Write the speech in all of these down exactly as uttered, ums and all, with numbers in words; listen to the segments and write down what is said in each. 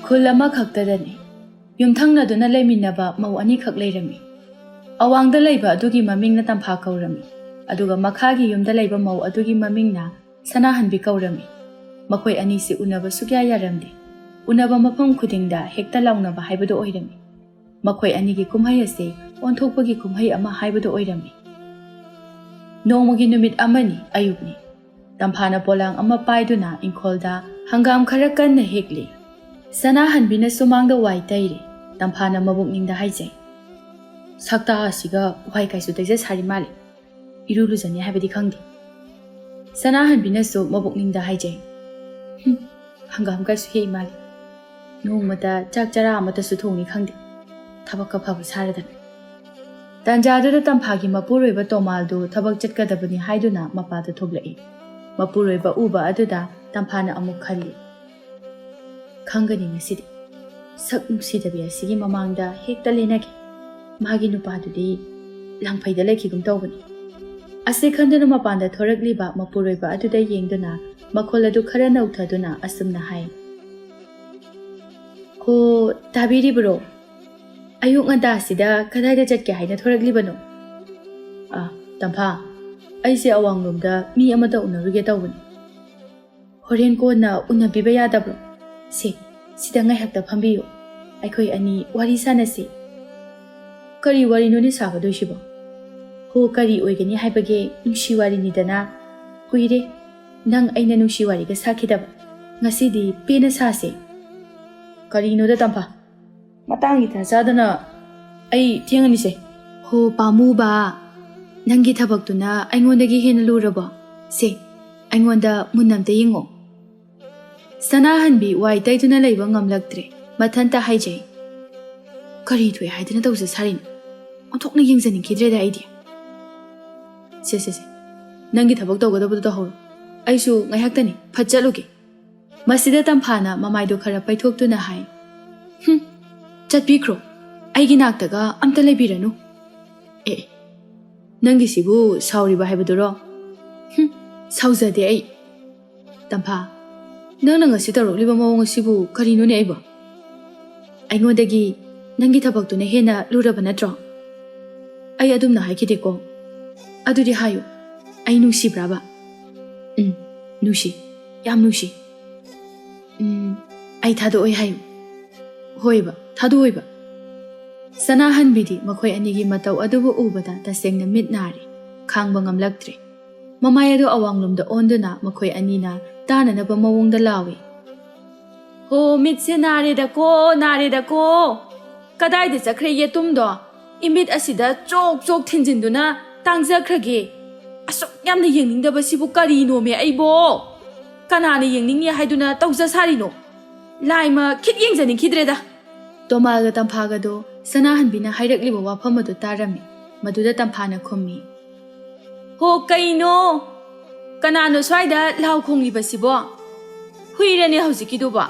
ꯈꯨꯜ ꯑꯃꯈꯛꯇꯗꯅꯤ ꯌꯨꯝꯊꯪꯅꯗꯨꯅ ꯂꯩꯃꯤꯟꯅꯕ ꯃꯧ ꯑꯅꯤꯈꯛ ꯂꯩꯔꯝꯃꯤ꯫ ꯑꯋꯥꯡꯗ ꯂꯩꯕ ꯑꯗꯨꯒꯤ ꯃꯃꯤꯡꯅ ꯇꯝꯐꯥ ꯀꯧꯔꯝꯃꯤ, ꯑꯗꯨꯒ ꯃꯈꯥꯒꯤ ꯌꯨꯝꯗ ꯂꯩꯕ ꯃꯧ ꯑꯗꯨꯒꯤ ꯃꯃꯤꯡꯅ ꯁꯅꯥꯍꯟꯕꯤ ꯀꯧꯔꯝꯃꯤ꯫ ꯃꯈꯣꯏ ꯑꯅꯤꯁꯤ ꯎꯅꯕ ꯁꯨꯛꯌꯥ ꯌꯥꯔꯝꯗꯦ꯫ ꯎꯅꯕ ꯃꯐꯝ ꯈꯨꯗꯤꯡꯗ ꯍꯦꯛꯇ ꯂꯥꯎꯅꯕ ꯍꯥꯏꯕꯗꯨ ꯑꯣꯏꯔꯝꯃꯤ꯫ ꯃꯈꯣꯏ ꯑꯅꯤꯒꯤ ꯀꯨꯝꯍꯩ ꯑꯁꯤ ꯑꯣꯟꯊꯣꯛꯄꯒꯤ ꯀꯨꯝꯍꯩ ꯑꯃ ꯍꯥꯏꯕꯗꯨ ꯑꯣꯏꯔꯝꯃꯤ꯫ ꯅꯣꯡꯃꯒꯤ ꯅꯨꯃꯤꯠ ꯑꯃꯅꯤ, ꯑꯌꯨꯛꯅꯤ꯫ ꯇꯝꯐꯥꯅ ꯄꯣꯂꯥꯡ ꯑꯃ ꯄꯥꯏꯗꯨꯅ ꯏꯪꯈꯣꯜꯗ ꯍꯪꯒꯥꯝ ꯈꯔ ꯀꯟꯅ ꯍꯦꯛꯂꯤ꯫ ꯁꯅꯥꯍꯟꯕꯤꯅ ꯁꯨꯃꯥꯡꯗ ꯋꯥꯏ ꯇꯩꯔꯤ꯫ ꯇꯝꯐꯥꯅ ꯃꯕꯨꯛꯅꯤꯡꯗ ꯍꯥꯏꯖꯩ, "ꯁꯛꯇꯥ ꯑꯁꯤꯒ ꯋꯥꯏ ꯀꯥꯏꯁꯨ ꯇꯩꯖ ꯁꯥꯔꯤ ꯃꯥꯜꯂꯤ꯫ ꯏꯔꯨ ꯂꯨꯖꯅꯤ ꯍꯥꯏꯕꯗꯤ ꯈꯪꯗꯦ"꯫ ꯁꯅꯥꯍꯟꯕꯤꯅꯁꯨ ꯃꯕꯨꯛꯅꯤꯡꯗ ꯍꯥꯏꯖꯩ, "ꯍꯨꯝ, ꯍꯪꯒꯥꯝ ꯀꯥꯏꯁꯨ ꯍꯦꯛꯏ ꯃꯥꯜꯂꯤ꯫ ꯅꯣꯡꯃꯇ ꯆꯥꯛ ꯆꯔꯥ ꯑꯃꯠꯇꯁꯨ ꯊꯣꯡꯅꯤ ꯈꯪꯗꯦ꯫ ꯊꯕꯛꯀ ꯐꯕ ꯁꯥꯔꯗꯅ"꯫ ꯇꯥꯟꯖꯥꯗꯨꯗ ꯇꯝꯐꯥꯒꯤ ꯃꯄꯨꯔꯣꯏꯕ ꯇꯣꯃꯥꯜꯗꯨ ꯊꯕꯛ ꯆꯠꯀꯗꯕꯅꯤ ꯍꯥꯏꯗꯨꯅ ꯃꯄꯥꯗ ꯊꯣꯛꯂꯛꯏ꯫ ꯃꯄꯨꯔꯣꯏꯕ ꯎꯕ ꯑꯗꯨꯗ ꯇꯝꯐꯥꯅ ꯑꯃꯨꯛ ꯈꯜꯂꯤ, "ꯈꯪꯒꯅꯤ ꯉꯁꯤꯗꯤ꯫ ꯁꯛ ꯅꯨꯡꯁꯤꯗꯕꯤ ꯑꯁꯤꯒꯤ ꯃꯃꯥꯡꯗ ꯍꯦꯛꯇ ꯂꯦꯟꯅꯒꯦ꯫ ꯃꯥꯒꯤ ꯅꯨꯄꯥꯗꯨꯗꯤ ꯂꯪꯐꯩꯗ ꯂꯩꯈꯤꯒꯨꯝ ꯇꯧꯕꯅꯤ"꯫ ꯑꯁꯤ ꯈꯟꯗꯨꯅ ꯃꯄꯥꯟꯗ ꯊꯣꯔꯛꯂꯤꯕ ꯃꯄꯨꯔꯣꯏꯕ ꯑꯗꯨꯗ ꯌꯦꯡꯗꯨꯅ ꯃꯈꯣꯜ ꯑꯗꯨ ꯈꯔ ꯅꯧꯊꯗꯨꯅ ꯑꯁꯨꯝꯅ ꯍꯥꯏ, "ꯍꯣ, ꯇꯥꯕꯤꯔꯤꯕ꯭ꯔꯣ? ꯑꯌꯨꯛ ꯉꯟꯇꯥꯁꯤꯗ ꯀꯗꯥꯏꯗ ꯆꯠꯀꯦ ꯍꯥꯏꯅ ꯊꯣꯔꯛꯂꯤꯕꯅꯣ?" "ꯑ, ꯇꯝꯐꯥ, ꯑꯩꯁꯦ ꯑꯋꯥꯡꯂꯣꯝꯗ ꯃꯤ ꯑꯃꯗ ꯎꯅꯔꯨꯒꯦ ꯇꯧꯕꯅꯤ"꯫ "ꯍꯣꯔꯦꯟ ꯀꯣꯟꯅ ꯎꯅꯕꯤꯕ ꯌꯥꯗꯕ꯭ꯔꯣ? ꯁꯦ, ꯁꯤꯗ ꯉꯥꯏꯍꯥꯛꯇ ꯐꯝꯕꯤꯌꯨ꯫ ꯑꯩꯈꯣꯏ ꯑꯅꯤ ꯋꯥꯔꯤ ꯁꯥꯟꯅꯁꯤ"꯫ "ꯀꯔꯤ ꯋꯥꯔꯤꯅꯣꯅꯦ ꯁꯥꯒꯗꯣꯏꯁꯤꯕꯣ?" "ꯍꯣ, ꯀꯔꯤ ꯑꯣꯏꯒꯅꯤ ꯍꯥꯏꯕꯒꯦ, ꯅꯨꯡꯁꯤ ꯋꯥꯔꯤꯅꯤꯗꯅ꯫ ꯀꯨꯏꯔꯦ ꯅꯪ ꯑꯩꯅ ꯅꯨꯡꯁꯤ ꯋꯥꯔꯤꯒ ꯁꯥꯈꯤꯗꯕ꯫ ꯉꯁꯤꯗꯤ ꯄꯦꯟꯅ ꯁꯥꯁꯦ"꯫ "ꯀꯔꯤꯅꯣꯗ ꯇꯝꯐꯥ, ꯃꯇꯥꯡ ꯏꯇꯥ ꯆꯥꯗꯅ ꯑꯩ ꯊꯦꯡꯉꯅꯤꯁꯦ"꯫ "ꯍꯣ ꯄꯥꯝꯃꯨꯕ, ꯅꯪꯒꯤ ꯊꯕꯛꯇꯨꯅ ꯑꯩꯉꯣꯟꯗꯒꯤ ꯍꯦꯟꯅ ꯂꯨꯔꯕꯣ? ꯁꯦ, ꯑꯩꯉꯣꯟꯗ ꯃꯨꯟꯅ ꯑꯝꯇ ꯌꯦꯡꯉꯣ"꯫ ꯁꯅꯥꯍꯟꯕꯤ ꯋꯥꯏ ꯇꯩꯗꯨꯅ ꯂꯩꯕ ꯉꯝꯂꯛꯇ꯭ꯔꯦ꯫ ꯃꯊꯟꯇ ꯍꯥꯏꯖꯩ, "ꯀꯔꯤ ꯊꯣꯛꯑꯦ ꯍꯥꯏꯗꯅ ꯇꯧꯖ ꯁꯥꯔꯤꯅꯣ? ꯑꯣꯟꯊꯣꯛꯅ ꯌꯦꯡꯖꯅꯤꯡꯈꯤꯗ꯭ꯔꯦꯗ ꯑꯩꯗꯤ"꯫ "ꯁꯦ, ꯁꯦ, ꯁꯦ, ꯅꯪꯒꯤ ꯊꯕꯛ ꯇꯧꯒꯗꯕꯗꯨ ꯇꯧꯍꯧꯔꯣ꯫ ꯑꯩꯁꯨ ꯉꯥꯏꯍꯥꯛꯇꯅꯤ, ꯐꯠ ꯆꯠꯂꯨꯒꯦ"꯫ ꯃꯁꯤꯗ ꯇꯝꯐꯥꯅ ꯃꯃꯥꯏꯗꯨ ꯈꯔ ꯄꯩꯊꯣꯛꯇꯨꯅ ꯍꯥꯏ, "ꯍꯨꯝ, ꯆꯠꯄꯤꯈ꯭ꯔꯣ꯫ ꯑꯩꯒꯤ ꯅꯥꯛꯇꯒ ꯑꯝꯇ ꯂꯩꯕꯤꯔꯅꯨ"꯫ "ꯑꯦ, ꯅꯪꯒꯤꯁꯤꯕꯨ ꯁꯥꯎꯔꯤꯕ ꯍꯥꯏꯕꯗꯨꯔꯣ?" "ꯍꯨꯝ, ꯁꯥꯎꯖꯗꯦ ꯑꯩ"꯫ "ꯇꯝꯐꯥ, ꯅꯪꯅ ꯉꯁꯤ ꯇꯧꯔꯛꯂꯤꯕ ꯃꯑꯣꯡ ꯑꯁꯤꯕꯨ ꯀꯔꯤꯅꯣꯅꯦ ꯑꯩꯕꯣ?" ꯑꯩꯉꯣꯟꯗꯒꯤ ꯅꯪꯒꯤ ꯊꯕꯛꯇꯨꯅ ꯍꯦꯟꯅ ꯂꯨꯔꯕ ꯅꯠꯇ꯭ꯔꯣ? ꯑꯩ ꯑꯗꯨꯝꯅ ꯍꯥꯏꯈꯤꯗꯦꯀꯣ꯫ ꯑꯗꯨꯗꯤ ꯍꯥꯏꯌꯨ, ꯑꯩ ꯅꯨꯡꯁꯤꯕ꯭ꯔꯕ? ꯎꯝ, ꯅꯨꯡꯁꯤ, ꯌꯥꯝ ꯅꯨꯡꯁꯤ꯫ ꯎꯝ, ꯑꯩ ꯊꯥꯗꯣꯛꯑꯣꯏ ꯍꯥꯏꯌꯨ꯫ ꯍꯣꯏꯕ, ꯊꯥꯗꯣꯛꯑꯣꯏꯕ꯫ ꯁꯅꯥꯍꯟꯕꯤꯗꯤ ꯃꯈꯣꯏ ꯑꯅꯤꯒꯤ ꯃꯇꯧ ꯑꯗꯨꯕꯨ ꯎꯕꯗ ꯇꯁꯦꯡꯅ ꯃꯤꯠ ꯅꯥꯔꯦ, ꯈꯥꯡꯕ ꯉꯝꯂꯛꯇ꯭ꯔꯦ꯫ ꯃꯃꯥꯏ ꯑꯗꯨ ꯑꯋꯥꯡꯂꯣꯝꯗ ꯑꯣꯟꯗꯨꯅ ꯃꯈꯣꯏ ꯑꯅꯤꯅ ꯇꯥꯅꯅꯕ ꯃꯑꯣꯡꯗ ꯂꯥꯎꯏ꯫ "ꯍꯣ, ꯃꯤꯠꯁꯦ ꯅꯥꯔꯦꯗꯀꯣ, ꯅꯥꯔꯦꯗꯀꯣ꯫ ꯀꯗꯥꯏꯗ ꯆꯠꯈ꯭ꯔꯦ ꯌꯦꯇꯨꯝꯗꯣ? ꯏꯃꯤꯠ ꯑꯁꯤꯗ ꯆꯣꯛ ꯆꯣꯛ ꯊꯤꯟꯖꯤꯟꯗꯨꯅ ꯇꯥꯡꯖꯈ꯭ꯔꯒꯦ꯫ ꯑꯁꯨꯛ ꯌꯥꯝꯅ ꯌꯦꯡꯅꯤꯡꯗꯕꯁꯤꯕꯨ ꯀꯔꯤꯅꯣꯃꯦ ꯑꯩꯕꯣ? ꯀꯅꯥꯅ ꯌꯦꯡꯅꯤꯡꯉꯤ ꯍꯥꯏꯗꯨꯅ ꯇꯧꯖ ꯁꯥꯔꯤꯅꯣ? ꯂꯥꯏꯃ ꯈꯤꯠ ꯌꯦꯡꯖꯅꯤꯡꯈꯤꯗ꯭ꯔꯦꯗ꯫" ꯇꯣꯃꯥꯒ ꯇꯝꯐꯥꯒꯗꯣ ꯁꯅꯥꯍꯟꯕꯤꯅ ꯍꯥꯏꯔꯛꯂꯤꯕ ꯋꯥꯐꯝ ꯑꯗꯨ ꯇꯥꯔꯝꯃꯤ꯫ ꯃꯗꯨꯗ ꯇꯝꯐꯥꯅ ꯈꯨꯝꯃꯤ, "ꯍꯣ, ꯀꯩꯅꯣ? ꯀꯅꯥꯅꯣ ꯁ꯭ꯋꯥꯏꯗ ꯂꯥꯎ ꯈꯣꯡꯂꯤꯕꯁꯤꯕꯣ? ꯍꯨꯏꯔꯅꯦ ꯍꯧꯖꯤꯛꯀꯤꯗꯨꯕꯣ?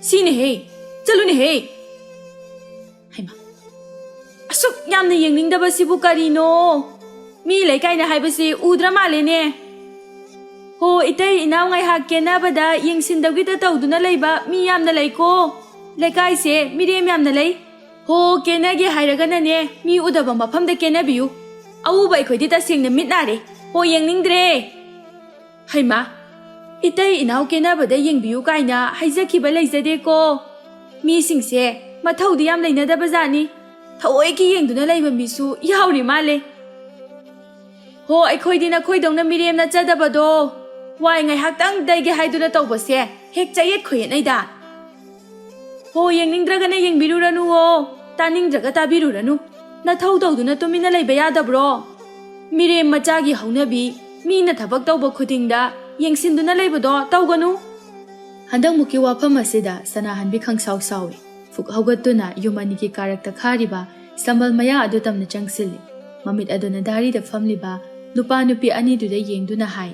ꯁꯤꯅꯦꯍꯦ! ꯆꯠꯂꯨꯅꯦꯍꯦ!" ꯍꯩꯃꯥ! ꯑꯁꯨꯛ ꯌꯥꯝꯅ ꯌꯦꯡꯅꯤꯡꯗꯕꯁꯤꯕꯨ ꯀꯔꯤꯅꯣ? ꯃꯤ ꯂꯩꯀꯥꯏꯅ ꯍꯥꯏꯕꯁꯤ ꯎꯗ꯭ꯔ ꯃꯥꯜꯂꯦꯅꯦ꯫ ꯍꯣ, ꯏꯇꯩ ꯏꯅꯥꯎ ꯉꯥꯏꯍꯥꯛ ꯀꯦꯅꯕꯗ ꯌꯦꯡꯁꯤꯟꯗꯕꯤꯗ ꯇꯧꯗꯨꯅ ꯂꯩꯕ ꯃꯤ ꯌꯥꯝꯅ ꯂꯩꯀꯣ꯫ ꯂꯩꯀꯥꯏꯁꯦ ꯃꯤꯔꯦꯝ ꯌꯥꯝꯅ ꯂꯩ꯫ ꯍꯣ, ꯀꯦꯅꯒꯦ ꯍꯥꯏꯔꯒꯅꯅꯦ, ꯃꯤ ꯎꯗꯕ ꯃꯐꯝꯗ ꯀꯦꯅꯕꯤꯌꯨ꯫ ꯑꯎꯕ ꯑꯩꯈꯣꯏꯗꯤ ꯇꯁꯦꯡꯅ ꯃꯤꯠ ꯅꯥꯔꯦ꯫ ꯍꯣ, ꯌꯦꯡꯅꯤꯡꯗ꯭ꯔꯦ꯫ ꯍꯩꯃꯥ! ꯏꯇꯩ ꯏꯅꯥꯎ ꯀꯦꯅꯕꯗ ꯌꯦꯡꯕꯤꯌꯨ ꯀꯥꯏꯅ ꯍꯥꯏꯖꯈꯤꯕ ꯂꯩꯖꯗꯦꯀꯣ꯫ ꯃꯤꯁꯤꯡꯁꯦ ꯃꯊꯧꯗꯤ ꯌꯥꯝ ꯂꯩꯅꯗꯕ ꯖꯥꯠꯅꯤ꯫ ꯊꯑꯣꯏꯀꯤ ꯌꯦꯡꯗꯨꯅ ꯂꯩꯕ ꯃꯤꯁꯨ ꯌꯥꯎꯔꯤ ꯃꯥꯜꯂꯦ꯫ ꯍꯣ, ꯑꯩꯈꯣꯏꯗꯤ ꯅꯈꯣꯏꯗꯧꯅ ꯃꯤꯔꯦꯝ ꯅꯠꯆꯗꯕꯗꯣ꯫ ꯋꯥꯏ ꯉꯥꯏꯍꯥꯛꯇꯪ ꯇꯩꯒꯦ ꯍꯥꯏꯗꯨꯅ ꯇꯧꯕꯁꯦ ꯍꯦꯛ ꯆꯌꯦꯠ ꯈꯣꯏꯌꯦꯠꯅꯩꯗ꯫ ꯍꯣ, ꯌꯦꯡꯅꯤꯡꯗ꯭ꯔꯒꯅ ꯌꯦꯡꯕꯤꯔꯨꯔꯅꯨꯋꯣ, ꯇꯥꯅꯤꯡꯗ꯭ꯔꯒ ꯇꯥꯕꯤꯔꯨꯔꯅꯨ꯫ ꯅꯊꯧ ꯇꯧꯗꯨꯅ ꯇꯨꯃꯤꯟꯅ ꯂꯩꯕ ꯌꯥꯗꯕ꯭ꯔꯣ? ꯃꯤꯔꯦꯝ ꯃꯆꯥꯒꯤ ꯍꯧꯅꯕꯤ, ꯃꯤꯅ ꯊꯕꯛ ꯇꯧꯕ ꯈꯨꯗꯤꯡꯗ ꯌꯦꯡꯁꯤꯟꯗꯨꯅ ꯂꯩꯕꯗꯣ ꯇꯧꯒꯅꯨ꯫ ꯍꯟꯗꯛꯃꯨꯛꯀꯤ ꯋꯥꯐꯝ ꯑꯁꯤꯗ ꯁꯅꯥꯍꯟꯕꯤ ꯈꯪꯁꯥꯎ ꯁꯥꯎꯏ꯫ ꯐꯨꯛ ꯍꯧꯒꯠꯇꯨꯅ ꯌꯨꯝ ꯑꯅꯤꯒꯤ ꯀꯥꯔꯛꯇ ꯈꯥꯔꯤꯕ ꯁꯝꯕꯜ ꯃꯌꯥ ꯑꯗꯨ ꯇꯝꯅ ꯆꯪꯁꯤꯜꯂꯤ꯫ ꯃꯃꯤꯠ ꯑꯗꯨꯅ ꯗꯥꯔꯤꯗ ꯐꯝꯂꯤꯕ ꯅꯨꯄꯥ ꯅꯨꯄꯤ ꯑꯅꯤꯗꯨꯗ ꯌꯦꯡꯗꯨꯅ ꯍꯥꯏ,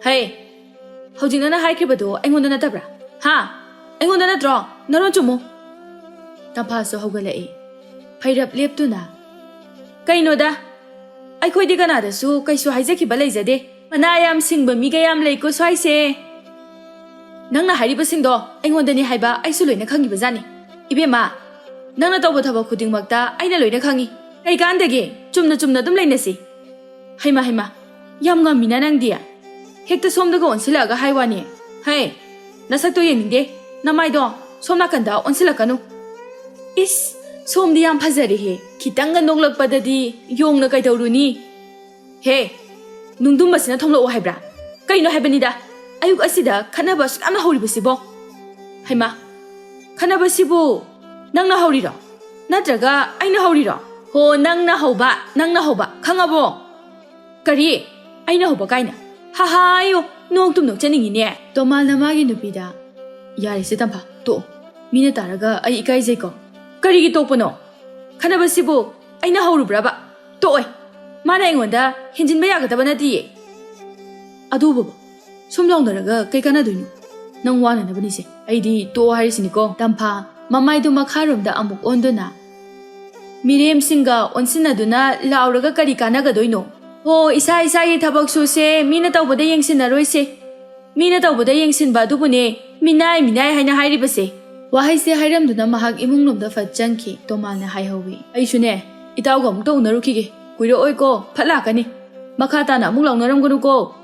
"ꯍꯦ! ꯍꯧꯖꯤꯛ ꯅꯪꯅ ꯍꯥꯏꯈꯤꯕꯗꯣ ꯑꯩꯉꯣꯟꯗ ꯅꯠꯇꯕ꯭ꯔꯥ? ꯍꯥ? ꯑꯩꯉꯣꯟꯗ ꯅꯠꯇ꯭ꯔꯣ? ꯅꯔꯣꯟ ꯆꯨꯝꯃꯨ!" ꯇꯝꯐꯥꯁꯨ ꯍꯧꯒꯠꯂꯛꯏ꯫ ꯐꯩꯔꯞ ꯂꯦꯞꯇꯨꯅ, "ꯀꯩꯅꯣꯗ, ꯑꯩꯈꯣꯏꯗꯤ ꯀꯅꯥꯗꯁꯨ ꯀꯩꯁꯨ ꯍꯥꯏꯖꯈꯤꯕ ꯂꯩꯖꯗꯦ꯫ ꯃꯅꯥ ꯌꯥꯝ ꯁꯤꯡꯕ ꯃꯤꯒ ꯌꯥꯝ ꯂꯩꯀꯣ ꯁ꯭ꯋꯥꯏꯁꯦ꯫ ꯅꯪꯅ ꯍꯥꯏꯔꯤꯕꯁꯤꯡꯗꯣ ꯑꯩꯉꯣꯟꯗꯅꯤ ꯍꯥꯏꯕ ꯑꯩꯁꯨ ꯂꯣꯏꯅ ꯈꯪꯉꯤꯕꯖꯥꯠꯅꯤ꯫" ꯏꯕꯦꯝꯃ, ꯅꯪꯅ ꯇꯧꯕ ꯊꯕꯛ ꯈꯨꯗꯤꯡꯃꯛꯇ ꯑꯩꯅ ꯂꯣꯏꯅ ꯈꯪꯉꯤ꯫ ꯀꯩꯀꯥꯟꯗꯒꯤ? ꯆꯨꯝꯅ ꯆꯨꯝꯅ ꯑꯗꯨꯝ ꯂꯩꯅꯁꯤ꯫ ꯍꯩꯃ, ꯍꯩꯃ, ꯌꯥꯝ ꯉꯝꯃꯤꯅ ꯅꯪꯗꯤ꯫ ꯍꯦꯛꯇ ꯁꯣꯝꯗꯒ ꯑꯣꯟꯁꯤꯜꯂꯛꯑꯒ ꯍꯥꯏ ꯋꯥꯅꯤ꯫ ꯍꯦ, ꯅꯁꯛꯇꯣ ꯌꯦꯡꯅꯤꯡꯗꯦ꯫ ꯅꯃꯥꯏꯗꯣ ꯁꯣꯝ ꯅꯥꯀꯟꯗ ꯑꯣꯟꯁꯤꯜꯂꯛꯀꯅꯨ꯫ ꯏꯁ, ꯁꯣꯝꯗꯤ ꯌꯥꯝ ꯐꯖꯔꯦꯍꯦ꯫ ꯈꯤꯇꯪꯒ ꯅꯣꯛꯂꯛꯄꯗꯗꯤ ꯌꯣꯡꯅ ꯀꯩꯗꯧꯔꯨꯅꯤ? ꯍꯦ, ꯅꯨꯡꯗꯨꯝꯕꯁꯤꯅ ꯊꯣꯡꯂꯛꯑꯣ ꯍꯥꯏꯕ꯭ꯔꯥ? ꯀꯩꯅꯣ ꯍꯥꯏꯕꯅꯤꯗ, ꯑꯌꯨꯛ ꯑꯁꯤꯗ ꯈꯠꯅꯕ ꯑꯁꯨꯛ ꯌꯥꯝꯅ ꯍꯧꯔꯤꯕꯁꯤꯕꯣ? ꯍꯩꯃꯥ, ꯈꯠꯅꯕꯁꯤꯕꯨ ꯅꯪꯅ ꯍꯧꯔꯤꯔꯣ? ꯅꯠꯇ꯭ꯔꯒ ꯑꯩꯅ ꯍꯧꯔꯤꯔꯣ? ꯍꯣ, ꯅꯪꯅ ꯍꯧꯕ, ꯅꯪꯅ ꯍꯧꯕ, ꯈꯪꯉꯕꯣ? ꯀꯔꯤ? ꯑꯩꯅ ꯍꯧꯕ ꯀꯥꯏꯅ? ꯍꯥꯍꯥꯌꯣ, ꯅꯣꯛꯇꯨꯝ ꯅꯣꯛꯆꯅꯤꯡꯉꯤꯅꯦ꯫ ꯇꯣꯃꯥꯜꯅ ꯃꯥꯒꯤ ꯅꯨꯄꯤꯗ, "ꯌꯥꯔꯦꯁꯦ ꯇꯝꯐꯥ, ꯇꯣꯛꯑꯣ꯫ ꯃꯤꯅ ꯇꯥꯔꯒ ꯑꯩ ꯏꯀꯥꯏꯖꯩꯀꯣ꯫" "ꯀꯔꯤꯒꯤ ꯇꯣꯛꯄꯅꯣ? ꯈꯠꯅꯕꯁꯤꯕꯨ ꯑꯩꯅ ꯍꯧꯔꯨꯕ꯭ꯔꯕ? ꯇꯣꯛꯑꯣꯏ꯫ ꯃꯥꯅ ꯑꯩꯉꯣꯟꯗ ꯍꯦꯟꯖꯤꯟꯕ ꯌꯥꯒꯗꯕ ꯅꯠꯇꯤꯌꯦ꯫" "ꯑꯗꯨꯕꯨ ꯁꯨꯝ ꯂꯥꯎꯅꯔꯒ ꯀꯩ ꯀꯥꯟꯅꯗꯣꯏꯅꯣ? ꯅꯪ ꯋꯥꯅꯅꯕꯅꯤꯁꯦ꯫ ꯑꯩꯗꯤ ꯇꯣꯛꯑꯣ ꯍꯥꯏꯔꯤꯁꯤꯅꯤꯀꯣ꯫" ꯇꯝꯐꯥ ꯃꯃꯥꯏꯗꯨ ꯃꯈꯥꯔꯣꯝꯗ ꯑꯃꯨꯛ ꯑꯣꯟꯗꯨꯅ, "ꯃꯤꯔꯦꯝꯁꯤꯡꯒ ꯑꯣꯟꯁꯤꯟꯅꯗꯨꯅ ꯂꯥꯎꯔꯒ ꯀꯔꯤ ꯀꯥꯟꯅꯒꯗꯣꯏꯅꯣ? ꯍꯣ, ꯏꯁꯥ ꯏꯁꯥꯒꯤ ꯊꯕꯛ ꯁꯨꯁꯦ, ꯃꯤꯅ ꯇꯧꯕꯗ ꯌꯦꯡꯁꯤꯟꯅꯔꯣꯏꯁꯦ꯫ ꯃꯤꯅ ꯇꯧꯕꯗ ꯌꯦꯡꯁꯤꯟꯕ ꯑꯗꯨꯕꯨꯅꯦ ꯃꯤꯅꯥꯏ, ꯃꯤꯅꯥꯏ ꯍꯥꯏꯅ ꯍꯥꯏꯔꯤꯕꯁꯦ꯫" ꯋꯥꯍꯩꯁꯦ ꯍꯥꯏꯔꯝꯗꯨꯅ ꯃꯍꯥꯛ ꯏꯃꯨꯡꯂꯣꯝꯗ ꯐꯠ ꯆꯪꯈꯤ꯫ ꯇꯣꯃꯥꯜꯅ ꯍꯥꯏꯍꯧꯋꯤ, "ꯑꯩꯁꯨꯅꯦ, ꯏꯇꯥꯎꯒ ꯑꯃꯨꯛꯇ ꯎꯅꯔꯨꯈꯤꯒꯦ꯫ ꯀꯨꯏꯔꯛꯑꯣꯏꯀꯣ, ꯐꯠ ꯂꯥꯛꯀꯅꯤ꯫ ꯃꯈꯥ ꯇꯥꯅ ꯑꯃꯨꯛ ꯂꯥꯎꯅꯔꯝꯒꯅꯨꯀꯣ꯫"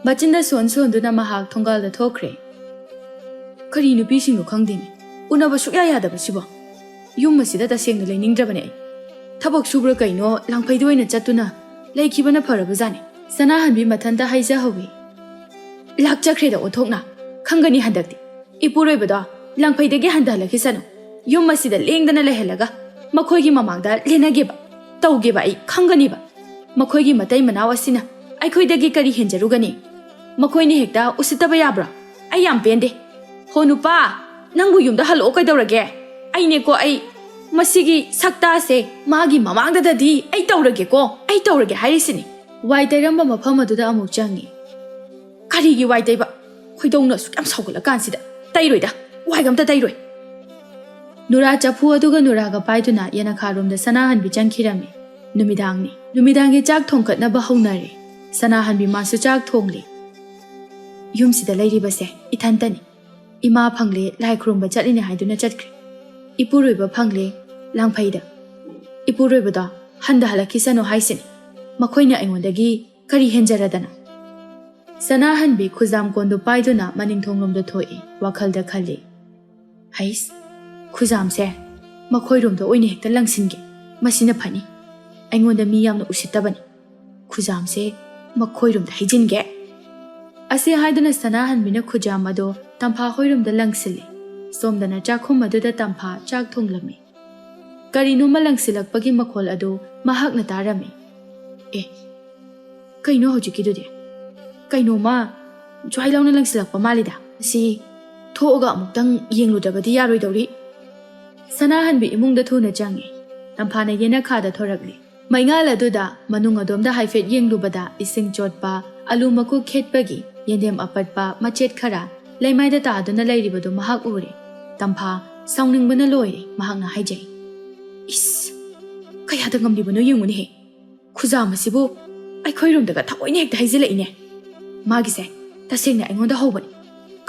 ꯃꯆꯤꯟꯗ ꯁꯣꯟ ꯁꯣꯟꯗꯨꯅ ꯃꯍꯥꯛ ꯊꯣꯡꯒꯥꯜꯗ ꯊꯣꯛꯈ꯭ꯔꯦ꯫ ꯀꯔꯤ ꯅꯨꯄꯤꯁꯤꯡꯅꯣ ꯈꯪꯗꯦꯅꯦ, ꯎꯅꯕ ꯁꯨꯛꯌꯥ ꯌꯥꯗꯕꯁꯤꯕꯣ꯫ ꯌꯨꯝ ꯑꯁꯤꯗ ꯇꯁꯦꯡꯅ ꯂꯩꯅꯤꯡꯗ꯭ꯔꯕꯅꯦ ꯑꯩ꯫ ꯊꯕꯛ ꯁꯨꯕ꯭ꯔꯥ ꯀꯩꯅꯣ, ꯂꯥꯡꯐꯩꯗ ꯑꯣꯏꯅ ꯆꯠꯇꯨꯅ ꯂꯩꯈꯤꯕꯅ ꯐꯔꯕꯖꯥꯠꯅꯤ꯫ ꯁꯅꯥꯍꯟꯕꯤ ꯃꯊꯟꯇ ꯍꯥꯏꯖꯍꯧꯋꯤ꯫ ꯂꯥꯛꯆꯈ꯭ꯔꯦꯗ ꯑꯣꯟꯊꯣꯛꯅ꯫ ꯈꯪꯒꯅꯤ ꯍꯟꯗꯛꯇꯤ꯫ ꯏꯄꯨꯔꯣꯏꯕꯗꯣ ꯂꯥꯡꯐꯩꯗꯒꯤ ꯍꯟꯊꯍꯜꯂꯛꯈꯤꯁꯅꯨ꯫ ꯌꯨꯝ ꯑꯁꯤꯗ ꯂꯦꯡꯗꯅ ꯂꯩꯍꯜꯂꯒ ꯃꯈꯣꯏꯒꯤ ꯃꯃꯥꯡꯗ ꯂꯦꯟꯅꯒꯦꯕ, ꯇꯧꯒꯦꯕ ꯑꯩ, ꯈꯪꯒꯅꯤꯕ꯫ ꯃꯈꯣꯏꯒꯤ ꯃꯇꯩ ꯃꯅꯥꯎ ꯑꯁꯤꯅ ꯑꯩꯈꯣꯏꯗꯒꯤ ꯀꯔꯤ ꯍꯦꯟꯖꯔꯨꯒꯅꯤ? ꯃꯈꯣꯏꯅ ꯍꯦꯛꯇ ꯎꯁꯤꯠꯇꯕ ꯌꯥꯕ꯭ꯔꯣ? ꯑꯩ ꯌꯥꯝ ꯄꯦꯟꯗꯦ꯫ ꯍꯣ ꯅꯨꯄꯥ, ꯅꯪꯕꯨ ꯌꯨꯝꯗ ꯍꯜꯂꯛꯑꯣ ꯀꯩꯗꯧꯔꯒꯦ? ꯑꯩꯅꯦꯀꯣ ꯑꯩ꯫ ꯃꯁꯤꯒꯤ ꯁꯛꯇꯥꯁꯦ ꯃꯥꯒꯤ ꯃꯃꯥꯡꯗꯗꯗꯤ ꯑꯩ ꯇꯧꯔꯒꯦꯀꯣ, ꯑꯩ ꯇꯧꯔꯒꯦ ꯍꯥꯏꯔꯤꯁꯤꯅꯤ꯫ ꯋꯥꯏ ꯇꯩꯔꯝꯕ ꯃꯐꯝ ꯑꯗꯨꯗ ꯑꯃꯨꯛ ꯆꯪꯉꯤ꯫ ꯀꯔꯤꯒꯤ ꯋꯥꯏ ꯇꯩꯕ? ꯈꯣꯏꯗꯧꯅ ꯑꯁꯨꯛ ꯌꯥꯝ ꯁꯥꯎꯒꯠꯂꯀꯥꯟꯁꯤꯗ꯫ ꯇꯩꯔꯣꯏꯗ, ꯋꯥꯏꯒ ꯑꯝꯇ ꯇꯩꯔꯣꯏ꯫ ꯅꯨꯔꯥ ꯆꯐꯨ ꯑꯗꯨꯒ ꯅꯨꯔꯥꯒ ꯄꯥꯏꯗꯨꯅ ꯌꯦꯅꯈꯥꯔꯣꯝꯗ ꯁꯅꯥꯍꯟꯕꯤ ꯆꯪꯈꯤꯔꯝꯃꯤ꯫ ꯅꯨꯃꯤꯗꯥꯡꯅꯤ꯫ ꯅꯨꯃꯤꯗꯥꯡꯒꯤ ꯆꯥꯛ ꯊꯣꯡꯒꯠꯅꯕ ꯍꯧꯅꯔꯦ꯫ ꯁꯅꯥꯍꯟꯕꯤ ꯃꯥꯁꯨ ꯆꯥꯛ ꯊꯣꯡꯂꯤ꯫ ꯌꯨꯝꯁꯤꯗ ꯂꯩꯔꯤꯕꯁꯦ ꯏꯊꯟꯇꯅꯤ꯫ ꯏꯃꯥ ꯐꯪꯂꯦ, ꯂꯥꯏ ꯈꯨꯔꯨꯝꯕ ꯆꯠꯂꯤꯅꯦ ꯍꯥꯏꯗꯨꯅ ꯆꯠꯈ꯭ꯔꯦ꯫ ꯏꯄꯨꯔꯣꯏꯕ ꯐꯪꯂꯦ ꯂꯥꯡꯐꯩꯗ꯫ ꯏꯄꯨꯔꯣꯏꯕꯗꯣ ꯍꯟꯗ ꯍꯜꯂꯛꯈꯤꯁꯅꯨ ꯍꯥꯏꯁꯤꯅꯤ꯫ ꯃꯈꯣꯏꯅ ꯑꯩꯉꯣꯟꯗꯒꯤ ꯀꯔꯤ ꯍꯦꯟꯖꯔꯗꯅ? ꯁꯅꯥꯍꯟꯕꯤ ꯈꯨꯖꯥꯝ ꯀꯣꯟꯗꯨ ꯄꯥꯏꯗꯨꯅ ꯃꯅꯤꯡ ꯊꯣꯡꯂꯣꯝꯗ ꯊꯣꯛꯏ꯫ ꯋꯥꯈꯜꯗ ꯈꯜꯂꯤ, "ꯍꯩꯁ, ꯈꯨꯖꯥꯝꯁꯦ ꯃꯈꯣꯏꯔꯣꯝꯗ ꯑꯣꯏꯅ ꯍꯦꯛꯇ ꯂꯪꯁꯤꯟꯒꯦ꯫ ꯃꯁꯤꯅ ꯐꯅꯤ꯫ ꯑꯩꯉꯣꯟꯗ ꯃꯤ ꯌꯥꯝꯅ ꯎꯁꯤꯠꯇꯕꯅꯤ꯫ ꯈꯨꯖꯥꯝꯁꯦ ꯃꯈꯣꯏꯔꯣꯝꯗ ꯍꯩꯖꯤꯟꯒꯦ"꯫ ꯑꯁꯤ ꯍꯥꯏꯗꯨꯅ ꯁꯅꯥꯍꯟꯕꯤꯅ ꯈꯨꯖꯥꯝ ꯑꯗꯣ ꯇꯝꯐꯥ ꯍꯣꯏꯔꯣꯝꯗ ꯂꯪꯁꯤꯜꯂꯤ꯫ ꯁꯣꯝꯗꯅ ꯆꯥꯛꯈꯨꯝ ꯑꯗꯨꯗ ꯇꯝꯐꯥ ꯆꯥꯛ ꯊꯣꯡꯂꯝꯃꯤ꯫ ꯀꯔꯤꯅꯣꯃ ꯂꯪꯁꯤꯜꯂꯛꯄꯒꯤ ꯃꯈꯣꯜ ꯑꯗꯨ ꯃꯍꯥꯛꯅ ꯇꯥꯔꯝꯃꯤ꯫ "ꯑꯦ, ꯀꯩꯅꯣ ꯍꯧꯖꯤꯛꯀꯤꯗꯨꯗꯤ? ꯀꯩꯅꯣꯃ ꯖ꯭ꯋꯥꯏ ꯂꯥꯎꯅ ꯂꯪꯁꯤꯜꯂꯛꯄ ꯃꯥꯜꯂꯤꯗ꯫ ꯃꯁꯤ ꯊꯣꯛꯑꯒ ꯑꯃꯨꯛꯇꯪ ꯌꯦꯡꯂꯨꯗꯕꯗꯤ ꯌꯥꯔꯣꯏꯗꯧꯔꯤ"꯫ ꯁꯅꯥꯍꯟꯕꯤ ꯏꯃꯨꯡꯗ ꯊꯨꯅ ꯆꯪꯉꯤ꯫ ꯇꯝꯐꯥꯅ ꯌꯦꯅꯈꯥꯗ ꯊꯣꯔꯛꯂꯤ꯫ ꯃꯩꯉꯥꯜ ꯑꯗꯨꯗ ꯃꯅꯨꯡ ꯑꯗꯣꯝꯗ ꯍꯥꯏꯐꯦꯠ ꯌꯦꯡꯂꯨꯕꯗ ꯏꯁꯤꯡ ꯆꯣꯠꯄ, ꯑꯂꯨ ꯃꯀꯨ ꯈꯦꯠꯄꯒꯤ ꯌꯦꯟꯗꯦꯝ ꯑꯄꯠꯄ ꯃꯆꯦꯠ ꯈꯔ ꯂꯩꯃꯥꯏꯗ ꯇꯥꯗꯨꯅ ꯂꯩꯔꯤꯕꯗꯨ ꯃꯍꯥꯛ ꯎꯔꯦ꯫ ꯇꯝꯐꯥ ꯁꯥꯎꯅꯤꯡꯕꯅ ꯂꯣꯏꯔꯦ꯫ ꯃꯍꯥꯛꯅ ꯍꯥꯏꯖꯩ, "ꯏꯁ, ꯀꯌꯥꯗ ꯉꯝꯂꯤꯕꯅꯣ ꯌꯦꯡꯉꯨꯅꯦꯍꯦ꯫ ꯈꯨꯖꯥꯝ ꯑꯁꯤꯕꯨ ꯑꯩꯈꯣꯏꯔꯣꯝꯗꯒ ꯊꯑꯣꯏꯅ ꯍꯦꯛꯇ ꯍꯩꯖꯤꯜꯂꯛꯏꯅꯦ꯫ ꯃꯥꯒꯤꯁꯦ ꯇꯁꯦꯡꯅ ꯑꯩꯉꯣꯟꯗ ꯍꯧꯕꯅꯤ꯫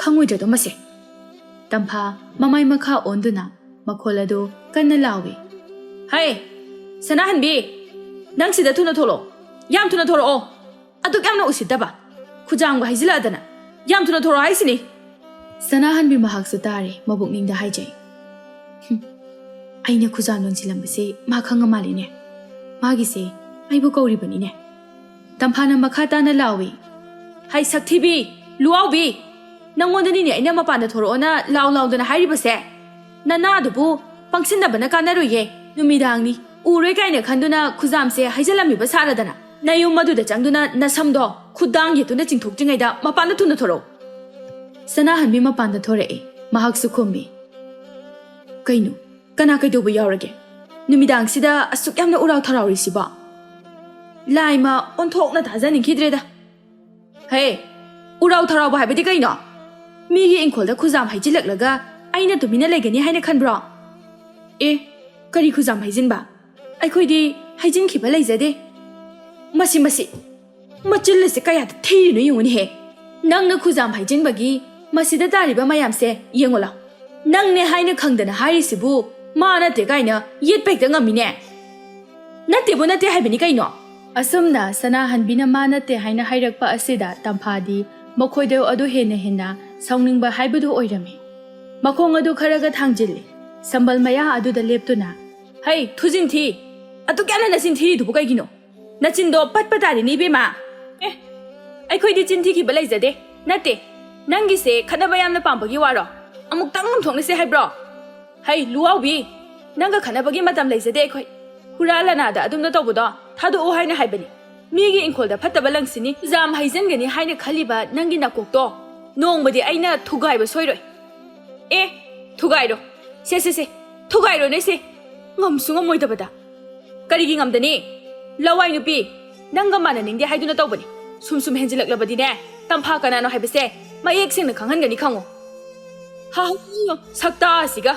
ꯈꯪꯉꯣꯏꯗ꯭ꯔꯗꯣ ꯃꯁꯦ"꯫ ꯇꯝꯐꯥ ꯃꯃꯥꯏ ꯃꯈꯥ ꯑꯣꯟꯗꯨꯅ ꯃꯈꯣꯜ ꯑꯗꯨ ꯀꯟꯅ ꯂꯥꯎꯏ꯫ "ꯍꯩ, ꯁꯅꯥꯍꯟꯕꯤ, ꯅꯪ ꯁꯤꯗ ꯊꯨꯅ ꯊꯣꯛꯂꯛꯑꯣ꯫ ꯌꯥꯝ ꯊꯨꯅ ꯊꯣꯔꯛꯑꯣ꯫ ꯑꯗꯨꯛ ꯌꯥꯝꯅ ꯎꯁꯤꯠꯇꯕ꯫ ꯈꯨꯖꯥꯝꯒ ꯍꯩꯖꯤꯜꯂꯛꯑꯗꯅ꯫ ꯌꯥꯝ ꯊꯨꯅ ꯊꯣꯔꯛꯑꯣ ꯍꯥꯏꯁꯤꯅꯤ"꯫ ꯁꯅꯥꯍꯟꯕꯤ ꯃꯍꯥꯛꯁꯨ ꯇꯥꯔꯦ, ꯃꯕꯨꯛꯅꯤꯡꯗ ꯍꯥꯏꯖꯩ, "ꯍꯨꯝ, ꯑꯩꯅ ꯈꯨꯖꯥꯝ ꯂꯣꯟꯁꯤꯜꯂꯝꯕꯁꯦ ꯃꯥ ꯈꯪꯉ ꯃꯥꯜꯂꯤꯅꯦ꯫ ꯃꯥꯒꯤꯁꯦ ꯑꯩꯕꯨ ꯀꯧꯔꯤꯕꯅꯤꯅꯦ"꯫ ꯇꯝꯐꯥꯅ ꯃꯈꯥ ꯇꯥꯅ ꯂꯥꯎꯏ, "ꯍꯩ ꯁꯛꯊꯤꯕꯤ, ꯂꯨꯋꯥꯎꯕꯤ, ꯅꯪꯉꯣꯟꯗꯅꯤꯅꯦ ꯑꯩꯅ ꯃꯄꯥꯟꯗ ꯊꯣꯔꯛꯑꯣꯅ ꯂꯥꯎ ꯂꯥꯎꯗꯅ ꯍꯥꯏꯔꯤꯕꯁꯦ꯫ ꯅꯅꯥꯗꯨꯕꯨ ꯄꯪꯁꯤꯟꯅꯕꯅ ꯀꯥꯟꯅꯔꯣꯏꯌꯦ꯫ ꯅꯨꯃꯤꯗꯥꯡꯅꯤ, ꯎꯔꯣꯏ ꯀꯥꯏꯅ ꯈꯟꯗꯨꯅ ꯈꯨꯖꯥꯝꯁꯦ ꯍꯩꯖꯤꯜꯂꯝꯃꯤꯕ ꯁꯥꯔꯗꯅ꯫ ꯅꯌꯨꯝ ꯑꯗꯨꯗ ꯆꯪꯗꯨꯅ ꯅꯁꯝꯗꯣ ꯈꯨꯗꯥꯡ ꯌꯦꯠꯇꯨꯅ ꯆꯤꯡꯊꯣꯛꯇ꯭ꯔꯤꯉꯩꯗ ꯃꯄꯥꯟꯗ ꯊꯨꯅ ꯊꯣꯔꯛꯎ"꯫ ꯁꯅꯥꯍꯟꯕꯤ ꯃꯄꯥꯟꯗ ꯊꯣꯔꯛꯑꯦ꯫ ꯃꯍꯥꯛꯁꯨ ꯈꯨꯝꯃꯤ, "ꯀꯩꯅꯣ, ꯀꯅꯥ ꯀꯩꯗꯧꯕ ꯌꯥꯎꯔꯒꯦ? ꯅꯨꯃꯤꯗꯥꯡꯁꯤꯗ ꯑꯁꯨꯛ ꯌꯥꯝꯅ ꯎꯔꯥꯎ ꯊꯔꯥꯎꯔꯤꯁꯤꯕꯣ? ꯂꯥꯏꯃ ꯑꯣꯟꯊꯣꯛꯅ ꯊꯥꯖꯅꯤꯡꯈꯤꯗ꯭ꯔꯦꯗ꯫ ꯍꯦ, ꯎꯔꯥꯎ ꯊꯔꯥꯎꯕ ꯍꯥꯏꯕꯗꯤ ꯀꯩꯅꯣ? ꯃꯤꯒꯤ ꯏꯪꯈꯣꯜꯗ ꯈꯨꯖꯥꯝ ꯍꯩꯖꯤꯜꯂꯛꯂꯒ ꯑꯩꯅ ꯇꯨꯃꯤꯟꯅ ꯂꯩꯒꯅꯤ ꯍꯥꯏꯅ ꯈꯟꯕ꯭ꯔꯣ? ꯑꯦ, ꯀꯔꯤ ꯈꯨꯖꯥꯝ ꯍꯩꯖꯤꯟꯕ? ꯑꯩꯈꯣꯏꯗꯤ ꯍꯩꯖꯤꯟꯈꯤꯕ ꯂꯩꯖꯗꯦ꯫ ꯃꯁꯤ, ꯃꯁꯤ, ꯃꯆꯤꯜ ꯑꯁꯤ ꯀꯌꯥꯗ ꯊꯤꯔꯤꯅꯣ ꯌꯦꯡꯉꯨꯅꯦꯍꯦ꯫ ꯅꯪꯅ ꯈꯨꯖꯥꯝ ꯍꯩꯖꯤꯟꯕꯒꯤ ꯃꯁꯤꯗ ꯇꯥꯔꯤꯕ ꯃꯌꯥꯝꯁꯦ ꯌꯦꯡꯉꯨ ꯂꯥꯎ꯫ "ꯅꯪꯅꯦ ꯍꯥꯏꯅ ꯈꯪꯗꯅ ꯍꯥꯏꯔꯤꯁꯤꯕꯨ ꯃꯥ ꯅꯠꯇꯦ ꯀꯥꯏꯅ ꯌꯦꯠꯄ ꯍꯦꯛꯇ ꯉꯝꯃꯤꯅꯦ꯫ ꯅꯠꯇꯦꯕꯨ ꯅꯠꯇꯦ ꯍꯥꯏꯕꯅꯤ ꯀꯩꯅꯣ?" ꯑꯁꯨꯝꯅ ꯁꯅꯥꯍꯟꯕꯤꯅ ꯃꯥ ꯅꯠꯇꯦ ꯍꯥꯏꯅ ꯍꯥꯏꯔꯛꯄ ꯑꯁꯤꯗ ꯇꯝꯐꯥꯗꯤ ꯃꯈꯣꯏꯗꯣ ꯑꯗꯨ ꯍꯦꯟꯅ ꯍꯦꯟꯅ ꯁꯥꯎꯅꯤꯡꯕ ꯍꯥꯏꯕꯗꯨ ꯑꯣꯏꯔꯝꯃꯤ꯫ ꯃꯈꯣꯡ ꯑꯗꯨ ꯈꯔꯒ ꯊꯥꯡꯖꯤꯜꯂꯤ꯫ ꯁꯝꯕꯜ ꯃꯌꯥ ꯑꯗꯨꯗ ꯂꯦꯞꯇꯨꯅ, "ꯍꯩ, ꯊꯨꯖꯤꯟ ꯊꯤ! ꯑꯗꯨꯛ ꯌꯥꯝꯅ ꯅꯆꯤꯟ ꯊꯤꯔꯤꯗꯨꯕꯨ ꯀꯩꯒꯤꯅꯣ? ꯅꯆꯤꯟꯗꯣ ꯄꯠꯄ ꯇꯥꯔꯦꯅꯦ, ꯏꯕꯦꯝꯃ!" "ꯑꯦ, ꯑꯩꯈꯣꯏꯗꯤ ꯆꯤꯟ ꯊꯤꯈꯤꯕ ꯂꯩꯖꯗꯦ꯫ ꯅꯠꯇꯦ, ꯅꯪꯒꯤꯁꯦ ꯈꯠꯅꯕ ꯌꯥꯝꯅ ꯄꯥꯝꯕꯒꯤ ꯋꯥꯔꯣ? ꯑꯃꯨꯛꯇꯪ ꯉꯝꯊꯣꯛꯅꯁꯦ ꯍꯥꯏꯕ꯭ꯔꯣ? ꯍꯩ, ꯂꯨꯋꯥꯎꯕꯤ, ꯅꯪꯒ ꯈꯠꯅꯕꯒꯤ ꯃꯇꯝ ꯂꯩꯖꯗꯦ ꯑꯩꯈꯣꯏ꯫ ꯍꯨꯔꯥ ꯂꯅꯥꯗ ꯑꯗꯨꯝꯅ ꯇꯧꯕꯗꯣ ꯊꯥꯗꯣꯛꯑꯣ ꯍꯥꯏꯅ ꯍꯥꯏꯕꯅꯤ꯫ ꯃꯤꯒꯤ ꯏꯪꯈꯣꯜꯗ ꯐꯠꯇꯕ ꯂꯪꯁꯤꯅꯤ, ꯖꯥꯝ ꯍꯩꯖꯤꯟꯒꯅꯤ ꯍꯥꯏꯅ ꯈꯜꯂꯤꯕ ꯅꯪꯒꯤ ꯅꯀꯣꯛꯇꯣ ꯅꯣꯡꯃꯗꯤ ꯑꯩꯅ ꯊꯨꯒꯥꯏꯕ ꯁꯣꯏꯔꯣꯏ꯫ ꯑꯦ, ꯊꯨꯒꯥꯏꯔꯣ꯫ ꯁꯦ, ꯁꯦ, ꯁꯦ, ꯊꯨꯒꯥꯏꯔꯣꯅꯦ ꯁꯦ꯫ ꯉꯝꯁꯨ ꯉꯝꯃꯣꯏꯗꯕꯗ꯫ ꯀꯔꯤꯒꯤ ꯉꯝꯗꯅꯤ? ꯂꯋꯥꯏ ꯅꯨꯄꯤ, ꯅꯪꯒ ꯃꯥꯟꯅꯅꯤꯡꯗꯦ ꯍꯥꯏꯗꯨꯅ ꯇꯧꯕꯅꯤ꯫ ꯁꯨꯝ ꯁꯨꯝ ꯍꯦꯟꯖꯤꯜꯂꯛꯂꯕꯗꯤꯅꯦ, ꯇꯝꯐꯥ ꯀꯅꯥꯅꯣ ꯍꯥꯏꯕꯁꯦ ꯃꯌꯦꯛ ꯁꯦꯡꯅ ꯈꯪꯍꯟꯒꯅꯤ, ꯈꯪꯉꯨ꯫ ꯍꯥ, ꯁꯛꯇꯥ ꯑꯁꯤꯒ꯫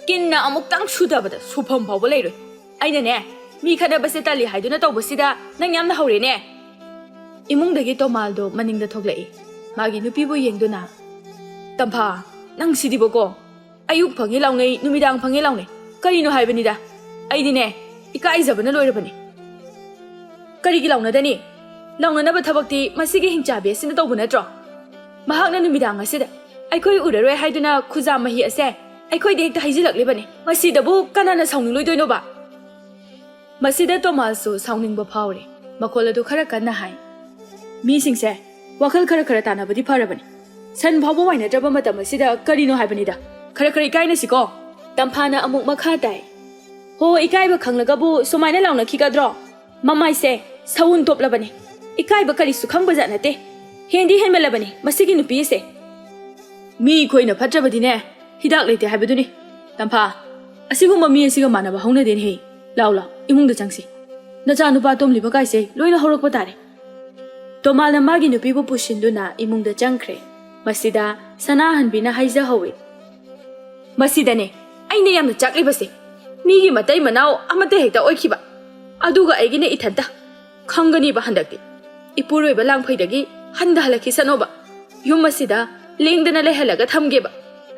ꯀꯤꯟꯅ ꯑꯃꯨꯛꯇꯪ ꯁꯨꯗꯕꯗ ꯁꯨꯐꯝ ꯐꯥꯎꯕ ꯂꯩꯔꯣꯏ꯫ ꯑꯩꯅꯅꯦ, ꯃꯤ ꯈꯠꯅꯕꯁꯦ ꯇꯜꯂꯤ ꯍꯥꯏꯗꯨꯅ ꯇꯧꯕꯁꯤꯗ ꯅꯪ ꯌꯥꯝꯅ ꯍꯧꯔꯦꯅꯦ꯫ ꯏꯃꯨꯡꯗꯒꯤ ꯇꯣꯃꯥꯜꯗꯣ ꯃꯅꯤꯡꯗ ꯊꯣꯛꯂꯛꯏ꯫ ꯃꯥꯒꯤ ꯅꯨꯄꯤꯕꯨ ꯌꯦꯡꯗꯨꯅ, "ꯇꯝꯐꯥ, ꯅꯪ ꯁꯤꯗꯤꯕꯀꯣ꯫ ꯑꯌꯨꯛ ꯐꯪꯉꯦ ꯂꯥꯎꯅꯩ, ꯅꯨꯃꯤꯗꯥꯡ ꯐꯪꯉꯦ ꯂꯥꯎꯅꯩ꯫ ꯀꯔꯤꯅꯣ ꯍꯥꯏꯕꯅꯤꯗ? ꯑꯩꯗꯤꯅꯦ, ꯏꯀꯥꯏꯖꯕꯅ ꯂꯣꯏꯔꯕꯅꯤ꯫" "ꯀꯔꯤꯒꯤ ꯂꯥꯎꯅꯗꯅꯤ? ꯂꯥꯎꯅꯅꯕ ꯊꯕꯛꯇꯤ ꯃꯁꯤꯒꯤ ꯍꯤꯡꯆꯥꯕꯤ ꯑꯁꯤꯅ ꯇꯧꯕ ꯅꯠꯇ꯭ꯔꯣ? ꯃꯍꯥꯛꯅ ꯅꯨꯃꯤꯗꯥꯡ ꯑꯁꯤꯗ ꯑꯩꯈꯣꯏ ꯎꯔꯔꯣꯏ ꯍꯥꯏꯗꯨꯅ ꯈꯨꯖꯥꯝ ꯃꯍꯤ ꯑꯁꯦ ꯑꯩꯈꯣꯏꯗ ꯍꯦꯛꯇ ꯍꯩꯖꯤꯜꯂꯛꯂꯤꯕꯅꯤ꯫ ꯃꯁꯤꯗꯕꯨ ꯀꯅꯥꯅ ꯁꯥꯎꯅꯤꯡꯂꯣꯏꯗꯣꯏꯅꯣꯕ?" ꯃꯁꯤꯗ ꯇꯣꯃꯥꯁꯁꯨ ꯁꯥꯎꯅꯤꯡꯕ ꯐꯥꯎꯔꯦ꯫ ꯃꯈꯣꯜ ꯑꯗꯨ ꯈꯔ ꯀꯟꯅ ꯍꯥꯏ, "ꯃꯤꯁꯤꯡꯁꯦ, ꯋꯥꯈꯜ ꯈꯔ ꯈꯔ ꯇꯥꯟꯅꯕꯗꯤ ꯐꯔꯕꯅꯤ꯫ ꯁꯟ ꯐꯥꯎꯕ ꯋꯥꯏꯅꯗ꯭ꯔꯕ ꯃꯇꯝ ꯑꯁꯤꯗ ꯀꯔꯤꯅꯣ ꯍꯥꯏꯕꯅꯤꯗ? ꯈꯔ ꯈꯔ ꯏꯀꯥꯏꯅꯁꯤꯀꯣ꯫" ꯇꯝꯐꯥꯅ ꯑꯃꯨꯛ ꯃꯈꯥ ꯇꯥꯏ, "ꯍꯣ, ꯏꯀꯥꯏꯕ ꯈꯪꯂꯒꯕꯨ ꯁꯨꯃꯥꯏꯅ ꯂꯥꯎꯅꯈꯤꯒꯗ꯭ꯔꯣ? ꯃꯃꯥꯏꯁꯦ ꯁꯎꯟ ꯇꯣꯞꯂꯕꯅꯤ꯫ ꯏꯀꯥꯏꯕ ꯀꯔꯤꯁꯨ ꯈꯪꯕꯖꯥꯠ ꯅꯠꯇꯦ꯫ ꯍꯦꯟꯗꯤ ꯍꯦꯟꯃꯜꯂꯕꯅꯤ ꯃꯁꯤꯒꯤ ꯅꯨꯄꯤ ꯑꯁꯦ꯫ ꯃꯤ ꯑꯩꯈꯣꯏꯅ ꯐꯠꯇ꯭ꯔꯕꯗꯤꯅꯦ, ꯍꯤꯗꯥꯛ ꯂꯩꯇꯦ ꯍꯥꯏꯕꯗꯨꯅꯤ꯫ ꯇꯝꯐꯥ, ꯑꯁꯤꯒꯨꯝꯕ ꯃꯤ ꯑꯁꯤꯒ ꯃꯥꯟꯅꯕ ꯍꯧꯅꯗꯦꯅꯦꯍꯦ꯫ ꯂꯥꯎ, ꯂꯥꯎ, ꯏꯃꯨꯡꯗ ꯆꯪꯁꯤ꯫ ꯅꯆꯥ ꯅꯨꯄꯥ ꯇꯣꯝꯂꯤꯕ ꯀꯥꯏꯁꯦ ꯂꯣꯏꯅ ꯍꯧꯔꯛꯄ ꯇꯥꯔꯦ꯫" ꯇꯣꯃꯥꯜꯅ ꯃꯥꯒꯤ ꯅꯨꯄꯤꯕꯨ ꯄꯨꯁꯤꯟꯗꯨꯅ ꯏꯃꯨꯡꯗ ꯆꯪꯈ꯭ꯔꯦ꯫ ꯃꯁꯤꯗ ꯁꯅꯥꯍꯟꯕꯤꯅ ꯍꯥꯏꯖꯍꯧꯏ, "ꯃꯁꯤꯗꯅꯦ ꯑꯩꯅ ꯌꯥꯝꯅ ꯆꯥꯛꯂꯤꯕꯁꯦ꯫ ꯃꯤꯒꯤ ꯃꯇꯩ ꯃꯅꯥꯎ ꯑꯃꯠꯇ ꯍꯦꯛꯇ ꯑꯣꯏꯈꯤꯕ, ꯑꯗꯨꯒ ꯑꯩꯒꯤꯅ ꯏꯊꯟꯇ꯫ ꯈꯪꯒꯅꯤꯕ ꯍꯟꯗꯛꯇꯤ꯫ ꯏꯄꯨꯔꯣꯏꯕ ꯂꯥꯡꯐꯩꯗꯒꯤ ꯍꯟꯗ ꯍꯜꯂꯛꯈꯤꯁꯅꯣꯕ꯫ ꯌꯨꯝ ꯑꯁꯤꯗ ꯂꯦꯡꯗꯅ ꯂꯩꯍꯜꯂꯒ ꯊꯝꯒꯦꯕ꯫"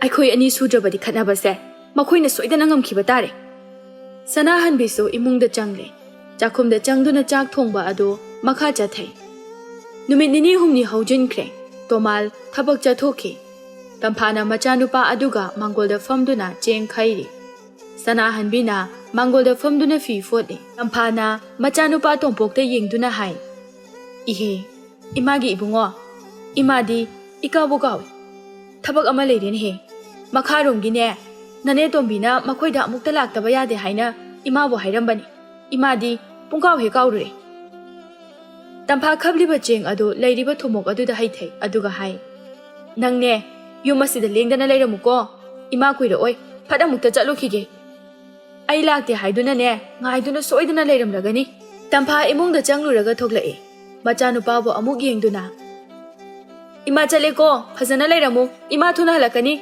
ꯑꯩꯈꯣꯏ ꯑꯅꯤ ꯁꯨꯗ꯭ꯔꯕꯗꯤ ꯈꯠꯅꯕꯁꯦ ꯃꯈꯣꯏꯅ ꯁꯣꯏꯗꯅ ꯉꯝꯈꯤꯕ ꯇꯥꯔꯦ꯫ ꯁꯅꯥꯍꯟꯕꯤꯁꯨ ꯏꯃꯨꯡꯗ ꯆꯪꯂꯦ꯫ ꯆꯥꯛꯈꯨꯝꯗ ꯆꯪꯗꯨꯅ ꯆꯥꯛ ꯊꯣꯡꯕ ꯑꯗꯨ ꯃꯈꯥ ꯆꯠꯊꯩ꯫ ꯅꯨꯃꯤꯠ ꯅꯤꯅꯤ ꯍꯨꯝꯅꯤ ꯍꯧꯖꯤꯟꯈ꯭ꯔꯦ꯫ ꯇꯣꯃꯥꯜ ꯊꯕꯛ ꯆꯠꯊꯣꯛꯈꯤ꯫ ꯇꯝꯐꯥꯅ ꯃꯆꯥꯅꯨꯄꯥ ꯑꯗꯨꯒ ꯃꯥꯡꯒꯣꯜꯗ ꯐꯝꯗꯨꯅ ꯆꯦꯡ ꯈꯩꯔꯤ꯫ ꯁꯅꯥꯍꯟꯕꯤꯅ ꯃꯥꯡꯒꯣꯜꯗ ꯐꯝꯗꯨꯅ ꯐꯤ ꯐꯣꯠꯂꯤ꯫ ꯇꯝꯐꯥꯅ ꯃꯆꯥꯅꯨꯄꯥ ꯇꯣꯝꯄꯣꯛꯇ ꯌꯦꯡꯗꯨꯅ ꯍꯥꯏ, "ꯏꯍꯦ, ꯏꯃꯥꯒꯤ ꯏꯕꯨꯡꯉꯣ, ꯏꯃꯥꯗꯤ ꯏꯀꯥꯎꯕꯨ ꯀꯥꯎꯏ꯫ ꯊꯕꯛ ꯑꯃ ꯂꯩꯔꯦꯅꯦꯍꯦ꯫ ꯃꯈꯥꯔꯣꯝꯒꯤꯅꯦ, ꯅꯅꯦ ꯇꯣꯝꯕꯤꯅ ꯃꯈꯣꯏꯗ ꯑꯃꯨꯛꯇ ꯂꯥꯛꯇꯕ ꯌꯥꯗꯦ ꯍꯥꯏꯅ ꯏꯃꯥꯕꯨ ꯍꯥꯏꯔꯝꯕꯅꯤ꯫ ꯏꯃꯥꯗꯤ ꯄꯨꯡꯀꯥꯎ ꯍꯦꯛ ꯀꯥꯎꯔꯨꯔꯦ꯫" ꯇꯝꯐꯥ ꯈꯞꯂꯤꯕ ꯆꯦꯡ ꯑꯗꯨ ꯂꯩꯔꯤꯕ ꯊꯨꯝꯃꯣꯛ ꯑꯗꯨꯗ ꯍꯩꯊꯩ, ꯑꯗꯨꯒ ꯍꯥꯏ, "ꯅꯪꯅꯦ, ꯌꯨꯝ ꯑꯁꯤꯗ ꯂꯦꯡꯗꯅ ꯂꯩꯔꯝꯃꯨꯀꯣ꯫ ꯏꯃꯥ ꯀꯨꯏꯔꯛꯑꯣꯏ, ꯐꯠ ꯑꯃꯨꯛꯇ ꯆꯠꯂꯨꯈꯤꯒꯦ꯫ ꯑꯩ ꯂꯥꯛꯇꯦ ꯍꯥꯏꯗꯨꯅꯅꯦ, ꯉꯥꯏꯗꯨꯅ ꯁꯣꯏꯗꯅ ꯂꯩꯔꯝꯂꯒꯅꯤ꯫" ꯇꯝꯐꯥ ꯏꯃꯨꯡꯗ ꯆꯪꯂꯨꯔꯒ ꯊꯣꯛꯂꯛꯏ꯫ ꯃꯆꯥꯅꯨꯄꯥꯕꯨ ꯑꯃꯨꯛ ꯌꯦꯡꯗꯨꯅ, "ꯏꯃꯥ ꯆꯠꯂꯦꯀꯣ, ꯐꯖꯅ ꯂꯩꯔꯝꯃꯨ, ꯏꯃꯥ ꯊꯨꯅ ꯍꯜꯂꯛꯀꯅꯤ꯫"